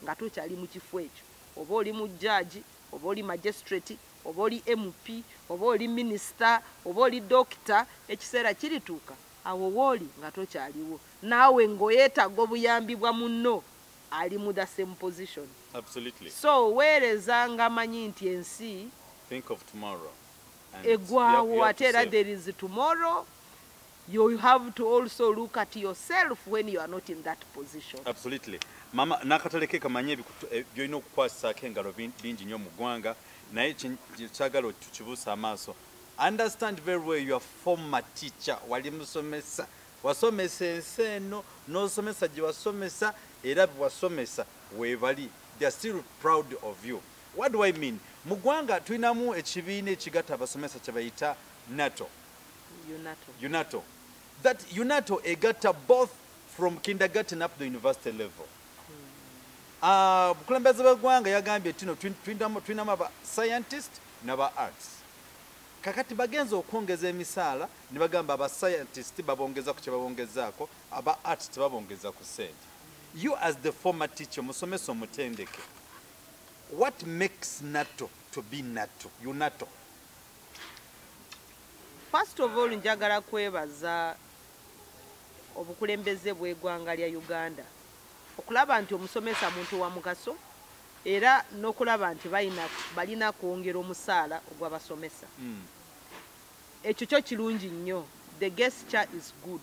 [SPEAKER 1] nga tokyali mu kifo ekyo, oba oli mu judge, oba oli magistrate, oba oli MP, oba oli minisita, oba oli dokita, ekiseera kirituuka awo wooli nga tokyaliwo, naawe ng'oyeetaaga obuyambi bwa munno ali mu the same position. So weereza nga amanyi nti ensi
[SPEAKER 2] Think of tomorrow.
[SPEAKER 1] Eggwawo, ate era there is tomorrow. You have to also look at yourself when you are not in that position.
[SPEAKER 2] Absolutely. Mama, nakatale ke kamanye byolina okukwasisaako engalo bingi nnyo mu ggwanga, naye kyagala tukibuusa amaaso. Understand very well, your former teacher, wali musomesa, wasomesa ensi eno n'osomesa gye wasomesa, era bwewasomesa weebali, they are still proud of you. What do I mean? Mu ggwanga tulinamu ekibiina ekigatta abasomesa kye bayita NATO.
[SPEAKER 1] UNATO.
[SPEAKER 2] UNATO. That UNATO egatta both from kindergarten up to the university level. Bukulembeze bw'eggwanga yagambye tino tulinamu aba scientist n'aba arts. Kakati bagenza okwongeza emisaala ne bagamba aba scientist babongeza ku kye babongezaako, aba arts tebabongeza ku ssente. You as the former teacher, musomesa omutendeke, what makes NATO to be NATO, UNATO?
[SPEAKER 1] First of all, njagala kwebaza obukulembeze bw'eggwanga lya Uganda okulaba nti omusomesa muntu wa mugaso, era n'okulaba nti balina kwongera omusaala ogw'abasomesa. Ekyo kyo kirungi nnyo, the gesture is good.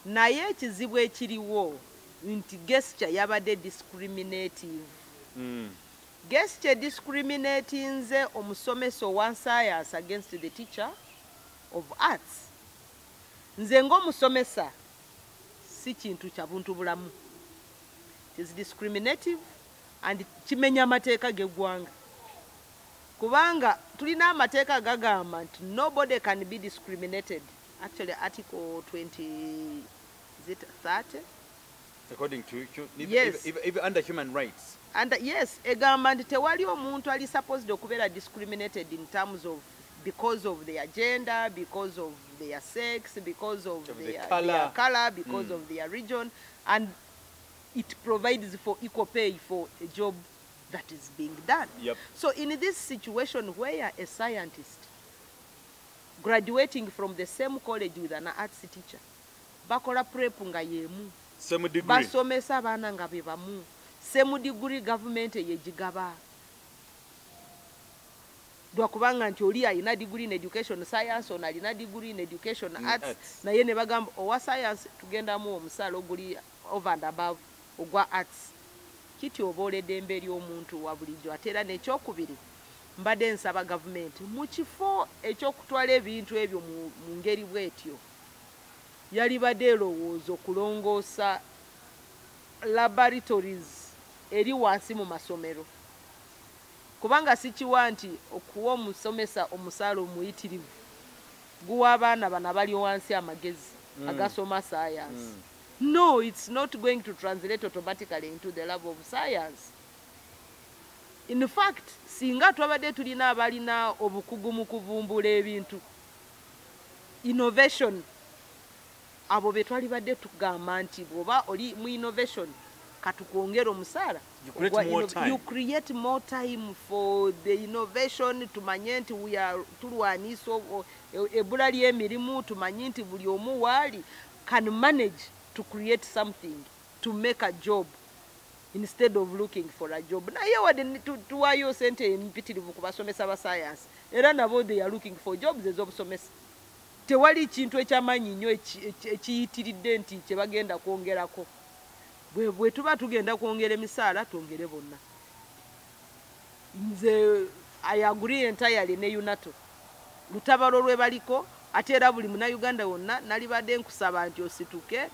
[SPEAKER 1] Naye ekizibu ekiriwo nti gesture yabadde discriminative. Gesture discriminatinze omusomesa owa science against the teacher of arts. Nze ng'omusomesa, si kintu kya buntu bulamu. It is discriminative and kimenya amateeka g'eggwanga, kubanga tulina amateeka gagamba nti nobody can be discriminated. Actually, article 20, is it 30?
[SPEAKER 2] According to
[SPEAKER 1] Yes.
[SPEAKER 2] even under human rights.
[SPEAKER 1] And yes, egamba nti tewali omuntu ali supposed okubeera discriminated in terms of because of their gender, because of their sex, because of,
[SPEAKER 2] Of the
[SPEAKER 1] their,
[SPEAKER 2] colour.
[SPEAKER 1] their color, because of their region, and it provides for equal pay for a job that is being done. So in this situation where a scientist graduating from the same college with an arts teacher, bakola prep nga yemu,
[SPEAKER 2] Same degree.
[SPEAKER 1] Basomesa abaana nga be bamu, same degree, government yegigaba. Lwakubanga nti oli alina degree in education science, ono alina degree in education arts,
[SPEAKER 2] arts.
[SPEAKER 1] Naye ne bagamba owa science tugendamu omusaala oguli over and above ogwa arts. Kityoboola eddembe ery'omuntu wa bulijjo. Ate era n'ekyokubiri, mbadde nsaba gavumenti mu kifo ekyokutwala ebintu ebyo mu ngeri bw'etyo, yalibadde erowooza okulongoosa laboratories eri wansi mu masomero, kubanga sikiwa nti okuwa omusomesa omusaala omuyitirivu guwa abaana bano abali wansi amagezi agasoma science. No, it's not going to translate automatically into the love of science. In fact, singa twabadde tulina abalina obukugu mu kuvumbula ebintu, innovation, abo be twalibadde tugamba nti bw'oba oli mu innovation katukwongera omusaala.
[SPEAKER 2] You create more time.
[SPEAKER 1] You create more time for the innovation. Tumanye nti we are tulwanisa ebbula ly'emirimu, tumanye nti buli omu waali can manage to create something, to make a job instead of looking for a job. Naye wadde tuwaayo sente empitirivu ku basomesa ba science, era nabo they are looking for jobs ez'obusomesa. Tewali kintu ekyamaanyi nnyo ekiyitiridde nti kye bagenda kwongerako. Bwe tuba tugenda kwongera emisaala, twongere bonna. Nze I agree entirely ne UNATU, lutabalo lwe baliko. Ate era buli munnayuganda wonna nalibadde nkusaba nti osituke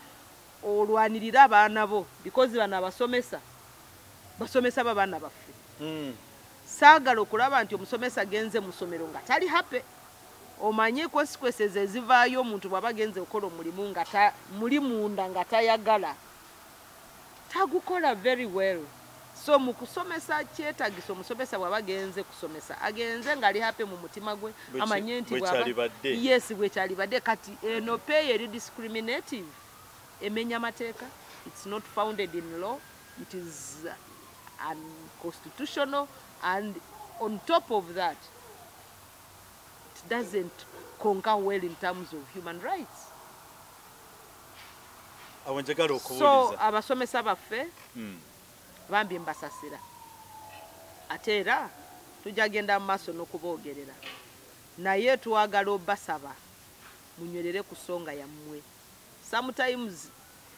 [SPEAKER 1] olwanirire abaana bo, because bano abasomesa basomesa b'abaana baffe. Saagala okulaba nti omusomesa agenze mu ssomero nga tali happy. Omanye consequences ezivaayo omuntu bw'aba agenze okukola omulimu nga muli munda nga tayagala, tagukola very well. So mu kusomesa kyetagisa omusomesa bw'aba agenze kusomesa agenze ng'ali happy mu mutima gwe, amanye nti bw'aba
[SPEAKER 2] Bwekyalibadde.
[SPEAKER 1] Yes, bwekyalibadde. Kati eno pay eri discriminative, emenya amateeka. It's not founded in law, it is unconstitutional, and on top of that it doesn't concur well in terms of human rights.
[SPEAKER 2] Awo njagala
[SPEAKER 1] So
[SPEAKER 2] okubuuliza.
[SPEAKER 1] abasomesa baffe bambi mbasasira, ate era tujja genda mu maaso n'okuboogerera, naye twagala obasaba munywerere ku nsonga yammwe. Sometimes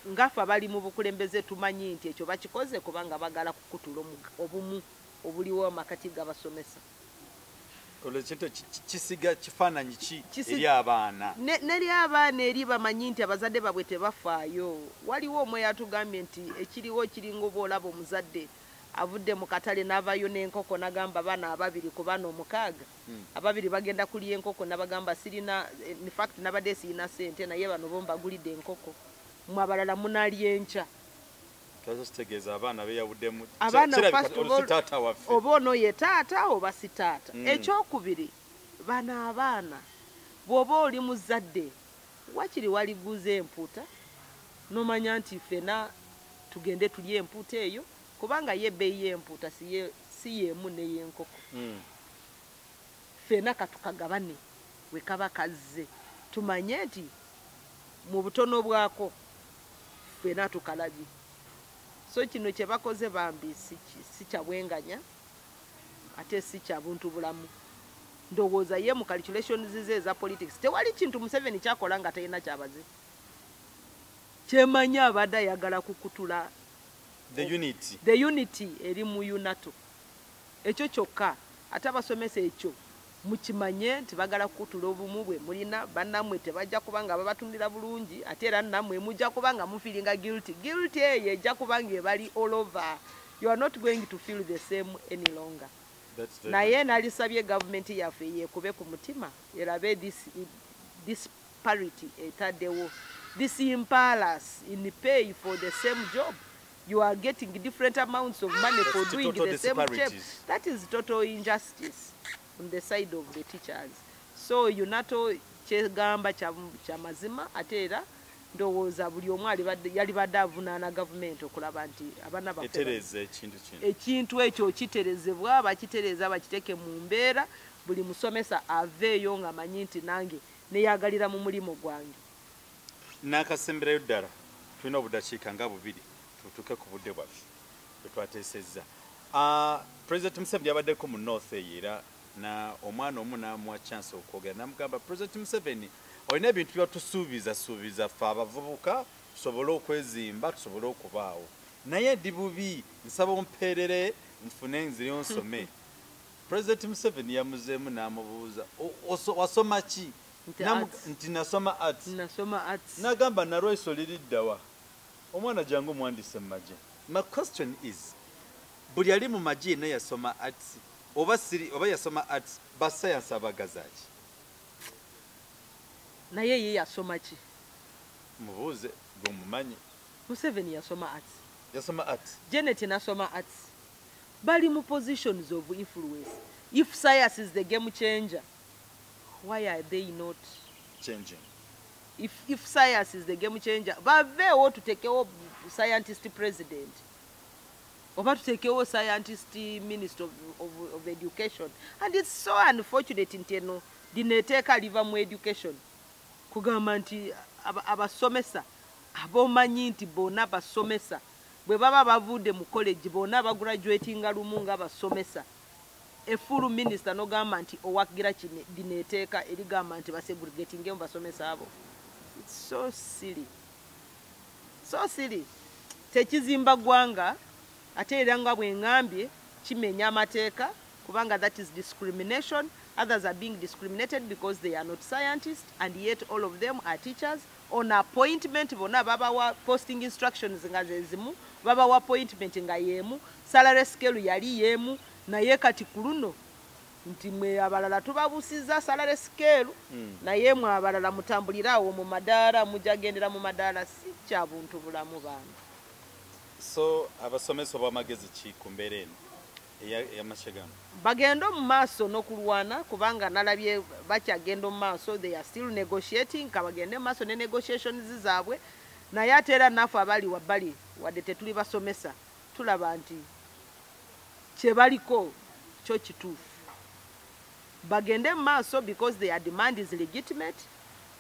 [SPEAKER 1] ngaffe abali mu bukulembeze tumanyi nti ekyo bakikoze kubanga bagala kukutula obumu obuliwo amakati g'abasomesa.
[SPEAKER 2] Olwo ekintu kisiga kifaananyi ki eri abaana?
[SPEAKER 1] Neri abaana eri bamanyi nti abazadde baabwe tebafaayo. Waliwo omwe yatugambye nti ekiriwo kiringa oba olaba omuzadde avudde mu katale n'avaayo n'enkoko n'agamba abaana ababiri ku baana 6, ababiri bagenda kulya enkoko, n'abagamba sirina, in fact nabadde sirina ssente, naye bano bo mbagulidde enkoko, mmwe abalala munaalya enkya.
[SPEAKER 2] Kyazo kitegeeza abaana beeyawuddemu.
[SPEAKER 1] Abaana
[SPEAKER 2] Kirabika
[SPEAKER 1] first of
[SPEAKER 2] ono si
[SPEAKER 1] all,
[SPEAKER 2] taata waffe.
[SPEAKER 1] Oba ono ye taata oba si taata. Ekyokubiri, bano abaana bw'oba oli muzadde wakiri waliguza empuuta n'omanya nti ffena tugende tulye empuuta eyo, kubanga ye ebbeeyi y'empuuta si y'emu n'ey'enkoko. Ffena katukagabane we kaba kazze, tumanye nti mu butono bwako ffena tukalabye. So kino kye bakoze bambi si kya bwenganya, ate si kya buntu bulamu. Ndowooza ye mu calculations ze eza politics tewali kintu Museveni kyakola nga talina kyabaze. Kyemanyi abadde ayagala kukutula
[SPEAKER 2] the unity.
[SPEAKER 1] The unity eri mu UNATU. Ekyo kyokka, ate abasomesa ekyo mukimanye nti bagala kukutula obumu bwe mulina, bannammwe tebajja kuba nga babatundira bulungi, ate era nammwe mujja kuba nga mufeelinga guilty. Guilty eyo ejja kuba nga ebali all over. You are not going to feel the same any longer.
[SPEAKER 2] That's very
[SPEAKER 1] Naye
[SPEAKER 2] good.
[SPEAKER 1] nalisabye gavumenti yaffe yeekube ku mutima erabe this parity etaddewo, this imbalance in pay for the same job. You are getting different amounts of money for
[SPEAKER 2] That's
[SPEAKER 1] doing
[SPEAKER 2] total
[SPEAKER 1] the same job.
[SPEAKER 2] disparities.
[SPEAKER 1] That is total injustice on the side of the teachers. So UNATU kyegamba kya mazima, ate era ndowooza buli omu yalibadde avunaana gavumenti okulaba nti abaana baffe
[SPEAKER 2] Etereeza ekintu kino.
[SPEAKER 1] Ekintu ekyo kiterezebwa, bakitereeza bakiteeke mu mbeera, buli musomesa aveeyo ng'amanyi nti nange neyagalira mu mulimu gwange.
[SPEAKER 2] N'akasemberayo ddala, tulina obudakiika nga bubiri tutuuke ku budde bwaffe bwe twateesezza. President Museveni yabaddeko mu North eyo era Na omwana omu n'amuwa chance okwogera, namugamba, "President Museveni, olina ebintu byatusuubiza suubiza ffe abavubuka tusobole okwezimba, tusobole okubaawo, naye ndi bubi, nsaba ompeerere nfune nzireyo nsome." President Museveni yamuzeemu n'amubuuza, "Wasoma ki?"
[SPEAKER 1] Nti arts.
[SPEAKER 2] Nti nasoma arts.
[SPEAKER 1] Nasoma arts.
[SPEAKER 2] N'agamba, "Nalweso liriddawa? Omwana jangu omuwandiise mu magye." My question is, buli ali mu magye yenna yasoma arts oba siri oba yasoma arts? Basayansi abagazaaki?
[SPEAKER 1] Naye ye yasoma ki?
[SPEAKER 2] Mubuuze gwe mumanyi.
[SPEAKER 1] Museveni yasoma arts.
[SPEAKER 2] Yasoma arts.
[SPEAKER 1] Janet nasoma arts. Bali mu positions of influence. If science is the game changer, why are they not
[SPEAKER 2] changing?
[SPEAKER 1] If science is the game changer, baveewo tutekewo scientist president oba tutekewo scientist minister of education. And it's so unfortunate nti eno lino eteeka liva mu education, kugamba nti abasomesa abomanyi nti bonna basomesa bwe baba bavudde mu college, bonna bagraduatinga lumu nga basomesa. E full minister nogamba nti owagira kino, lino eteeka erigamba nti basegregatingemu basomesa abo. It's so silly, so silly. Tekizimba ggwanga, ate era nga bwe ŋŋambye, kimenya amateeka, kubanga that is discrimination. Others are being discriminated because they are not scientists, and yet all of them are teachers on appointment. Bonna babawa posting instructions nga zezimu, babawa appointment nga yemu, salary scale yali yemu. Naye kati ku luno nti mwe abalala tubabusiza salary scale, naye mwe abalala mutambulire awo mu madaala, mujagendera mu madaala. Si kya buntu bulamu bantu.
[SPEAKER 2] So abasomesa obwamagezi ki ku mbeera eno ey'amakye gano?
[SPEAKER 1] Bagende mu maaso n'okulwana, kubanga nalabye bakyagenda mu maaso. They are still negotiating. Kabagende mu maaso ne negotiations zaabwe. Naye ate era naffe abali wabbali, wadde tetuli basomesa, tulaba nti kye baliko kyo kituufu. Bagende mu maaso because their demand is legitimate,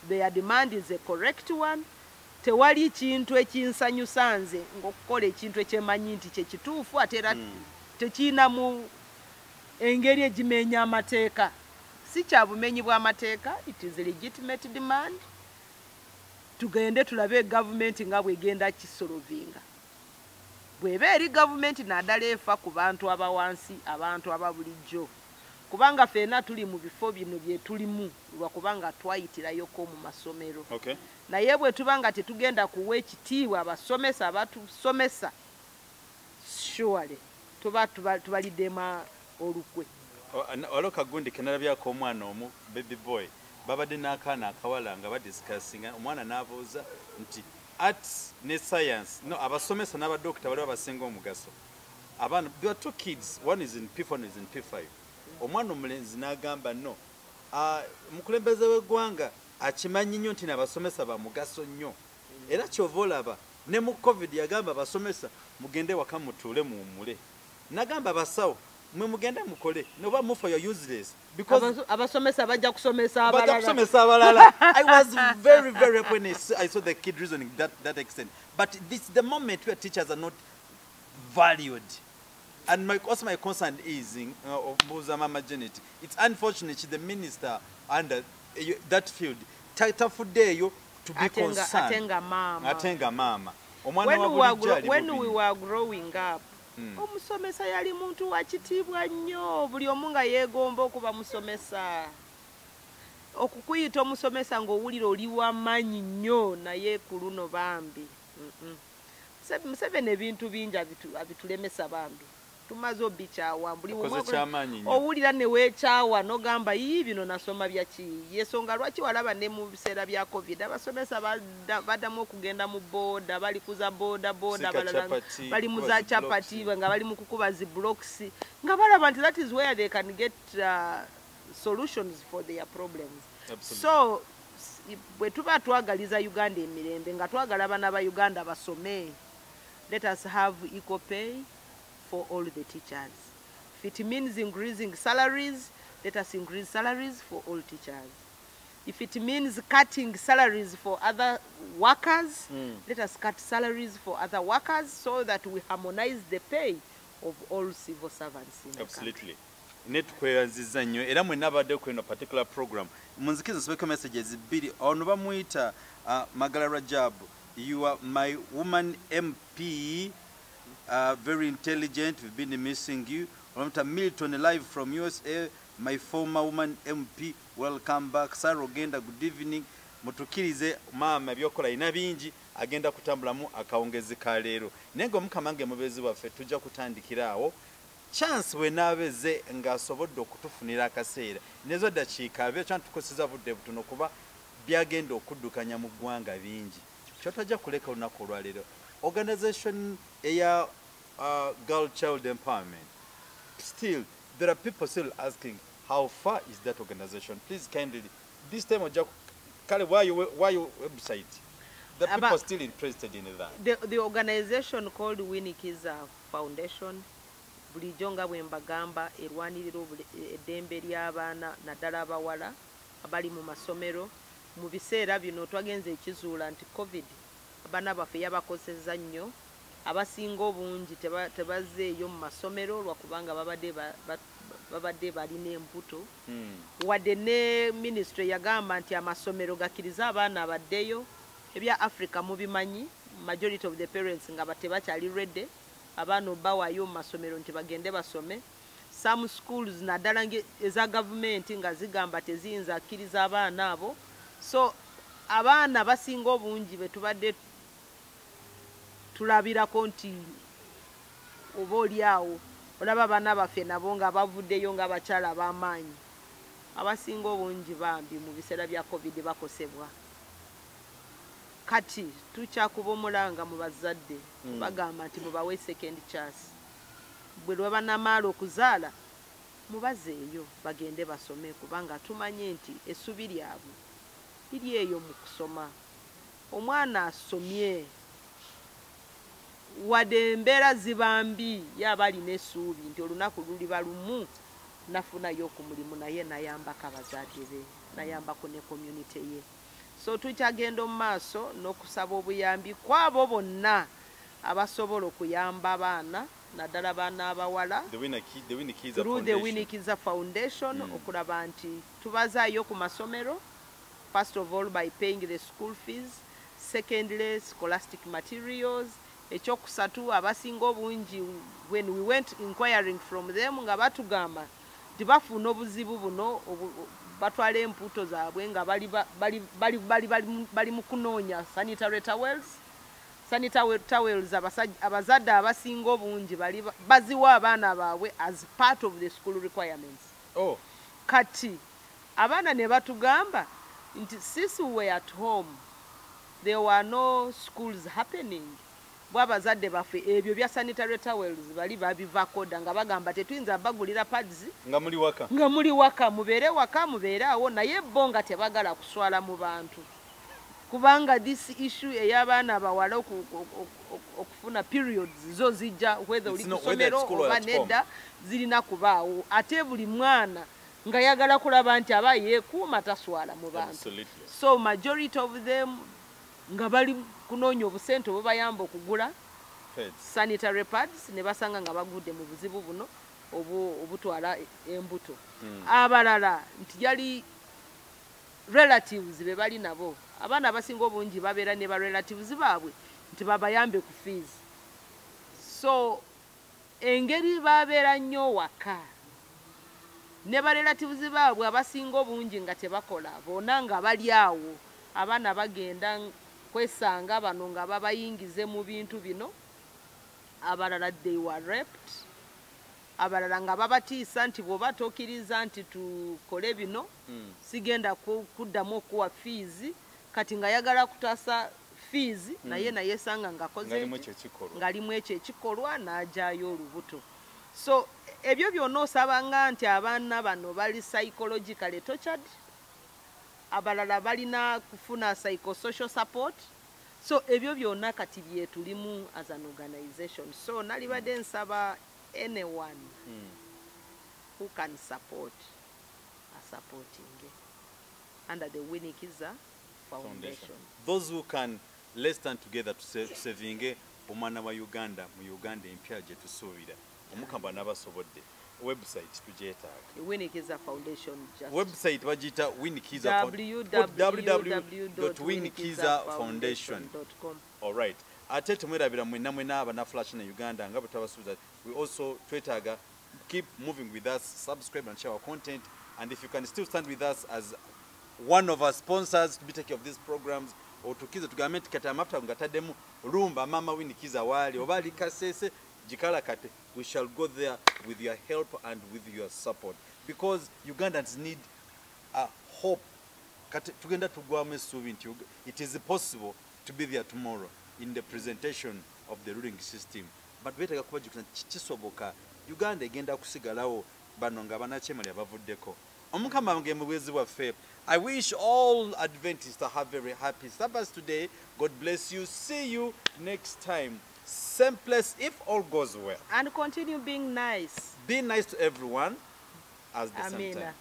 [SPEAKER 1] their demand is a correct one. Tewali kintu ekinsanyusa nze ng'okukola ekintu ekyemanyi nti kyekituufu, ate era tekiinamu engeri egimenya amateeka. Si kya bumenyi bw'amateeka, it is a legitimate demand. Tugende tulabe gavumenti nga bwegenda kisolvinga, bw'eba eri gavumenti naddala efa ku bantu abawansi, abantu aba bulijjo, kubanga ffenna tuli mu bifo bino bye tulimu lwakubanga twayitirayoko mu masomero. Naye bwe tuba nga tetugenda kuwa ekitiibwa abasomesa abatusomesa, surely tuba tubaliddemu olukwe.
[SPEAKER 2] Waliwo kagundi kenalabyako, omwana omu, baby boy, babadde n'akaana akawala nga badiscussinga. Omwana n'abuuza nti arts ne science, no, abasomesa n'abadokita baliwo abasinga omugaso? Abaana, there are two kids, one is in P4, one is in P5. Omwana omulenzi n'agamba, "No, omukulembeze w'eggwanga akimanyi nnyo nti n'abasomesa ba mugaso nnyo, era kyova olaba ne mu COVID yagamba abasomesa mugende waka mutuule muwummule, nagamba abasawo mwe mugende mukole, noba mufa you're useless because
[SPEAKER 1] Abasomesa bajja kusomesa
[SPEAKER 2] bajja
[SPEAKER 1] abalala."
[SPEAKER 2] Kusomesa abalala. I was very very happy when I saw the kid reasoning that extent. But this is the moment where teachers are not valued. And also my concern is in Mbuuza Mama Janet. It's unfortunate the minister under that field tafuddeeyo to be concerned.
[SPEAKER 1] Ate nga maama.
[SPEAKER 2] Ate nga maama. Omwana wa bulijjo ali
[SPEAKER 1] When we
[SPEAKER 2] bubi.
[SPEAKER 1] were growing up, omusomesa yali muntu wa kitiibwa nnyo. Buli omu nga yeegomba okuba musomesa. Okukuyita omusomesa ng'owulira oli w'amaanyi nnyo. Naye ku luno bambi, Museveni ebintu bingi abitulemesa bambi, tumaze obikyawa buli
[SPEAKER 2] Okoze
[SPEAKER 1] omu
[SPEAKER 2] kyamaanyi nnyo.
[SPEAKER 1] Owulira ne weekyawa n'ogamba, "Yii, bino nasoma byaki?" Yensonga lwaki walaba ne mu biseera bya COVID abasomesa baddamu okugenda mu booda, bali kuza booda booda,
[SPEAKER 2] Sika
[SPEAKER 1] abalala
[SPEAKER 2] chapati,
[SPEAKER 1] bali mu
[SPEAKER 2] kukuba
[SPEAKER 1] za
[SPEAKER 2] zi
[SPEAKER 1] chapati,
[SPEAKER 2] blocks.
[SPEAKER 1] Nga bali mu kukuba zi blocks, nga balaba nti that is where they can get solutions for their problems.
[SPEAKER 2] Absolutely.
[SPEAKER 1] So bwe tuba twagaliza Uganda emirembe, nga twagala abaana ba Uganda basome, let us have equal pay for all the teachers. If it means increasing salaries, let us increase salaries for all teachers. If it means cutting salaries for other workers, let us cut salaries for other workers so that we harmonize the pay of all civil servants in the country.
[SPEAKER 2] Absolutely. Ne tukweyanziza nnyo era mwenna abadde ku eno particular program. Munzikize nsomeko messages bbiri. Ono bamuyita Magala Rajab: "You are my woman MP, very intelligent, we've been missing you." Bamuyita Milton, live from USA: "My former woman MP, welcome back." Sarah Ogenda, good evening. Mutukirize maama, ebyokola alina bingi, agenda kutambulamu akawungezi ka leero, naye nga Omukama nge mubeezi waffe, tujja kutandikira awo. Chance wenaabeze ng'asobodde okutufunira akaseera nezo ddakiika abe kyantukoseza budde butono, kuba byagenda okuddukanya mu ggwanga bingi kyotajja kuleka. Olunaku olwaleero, organization eya girl child empowerment, still there are people still asking how far is that organization. Please kindly, this time ojja kale why website, the people still interested in that.
[SPEAKER 1] The organization called Winnie Kiza Foundation, bulijjo nga bwe mbagamba, erwanirira eddembe ly'abaana, naddala abawala abali mu masomero. Mu biseera bino twagenze ekizuula nti COVID abaana baffe yabakosezza nnyo. Abasinga obungi tebazzeeyo mu masomero lwakubanga babadde balina embuto. Wadde ne ministry yagamba nti amasomero gakkirize abaana abaddeyo, ebya Africa mubimanyi, majority of the parents nga tebakyali ready abaana obbawaayo mu masomero nti bagende basome. Some schools, naddala eza gavumenti, nga zigamba teziyinza akkiriza abaana abo. So abaana basinga obungi betubadde tulabirako nti oba oli awo olaba abaana baffe nabo nga bavuddeyo nga abakyala ab'amaanyi, abasinga obungi bambi mu biseera bya COVID bakosebwa. Kati tukyakuba omulanga mu bazadde, bagamba nti mubawe second chance. Bwe lwe banamaala okuzaala, mubazeeyo bagende basome, kubanga tumanye nti essubi lyabwe liri eyo mu kusoma. Omwana asomye, wadde embeera ziba mbi, yaba alina essuubi nti olunaku luliba lumu nafunayo ku mulimu, naye nayambako abazadde be, nayambako ne community ye. So tukyagenda omu maaso n'okusaba obuyambi kwabo bonna abasobola okuyamba abaana, naddala abaana abawala,
[SPEAKER 2] The Winnie Kiza
[SPEAKER 1] through the
[SPEAKER 2] Foundation.
[SPEAKER 1] Winnie Kiza Foundation, okulaba nti tubazaayo ku masomero, first of all by paying the school fees, secondly scholastic materials. Ekyokusatu, abasinga obungi, when we went inquiring from them, nga batugamba nti bafuna obuzibu buno batwala emputo zaabwe nga bali mu kunoonya sanitary towels. Sanitary towels, abazadde abasinga obungi bali baziwa abaana baabwe as part of the school requirements. Kati abaana ne batugamba nti since we were at home, there were no schools happening, bwe abazadde baffe ebyo bya sanitary towels bali babivako dda, nga bagamba tetuyinza bagulira pads
[SPEAKER 2] Nga muli waka.
[SPEAKER 1] Nga muli waka, mubeere waka, mubeere awo. Naye bo nga tebagala kuswala mu bantu, kubanga this issue ey'abaana abawala okufuna periods zo zijja whether oli kusomero oba nedda, zirina kubaawo. Ate buli mwana nga yagala kulaba nti aba yeekuuma, taswala mu bantu. So majority of them nga bali kunoonya obusente obubayamba okugula sanitary pads, ne basanga nga bagudde mu buzibu buno obutwala embuto. Abalala nti yali relatives be bali nabo. Abaana abasinga obungi babeera ne ba relatives baabwe nti babayambe ku fees. So engeri babeera nnyo waka ne ba relatives baabwe abasinga obungi nga tebakola, bonna nga bali awo, abaana bagenda kwesanga bano nga babayingize mu bintu bino. Abalala they were raped, abalala nga babatiisa nti bw'oba tokkiriza nti tukole bino, sigenda kuddamu okuwa fees. Kati nga yagala kutaasa fees, naye nayesanga ng'akoze ng'alimu ekyo ekikolwa, n'agyayo olubuto. So ebyo byonna osabanga nti abaana bano bali psychologically tortured, abalala balina kufuna psychosocial support. So ebyo byonna kati byetulimu as an organization. So nalibadde nsaba anyone who can support asupporting under the Winnie Kiza Foundation.
[SPEAKER 2] Those who can, let's stand together to savinge omwana wa Uganda mu Uganda empya gye tusuubira. Omukama n'abasobodde. Website tugyetaaga.
[SPEAKER 1] Winnie Kiiza Foundation, just
[SPEAKER 2] Website bagiyita Winnie Kiiza www.winniekiizafoundation.
[SPEAKER 1] www.winniekiizafoundation.com.
[SPEAKER 2] Alright, ate temwerabira mwenna mwena abana Flash na Uganda nga bwe twabasuubiza, we also twetaaga keep moving with us, subscribe and share our content, and if you can still stand with us as one of our sponsors to be taking of these programs, otukize tugambe nti kati amafuta ngataddemu lumba mama Winnie Kiiza waali oba ali Kasese gikalakate, we shall go there with your help and with your support, because Ugandans need a hope. Kati tugenda tugwamu essuubi nti it is possible to be there tomorrow in the presentation of the ruling system, but beetaaga kubajjukiza nti kisoboka, Uganda egenda kusigalawo bano nga banakyemalya bavuddeko. Omukama nge mubwezi bwaffe. I wish all Adventists to have very happy Sabbath today. God bless you. See you next time, same place, if all goes well.
[SPEAKER 1] And continue being nice.
[SPEAKER 2] Be nice to everyone as the same
[SPEAKER 1] Amina.
[SPEAKER 2] time.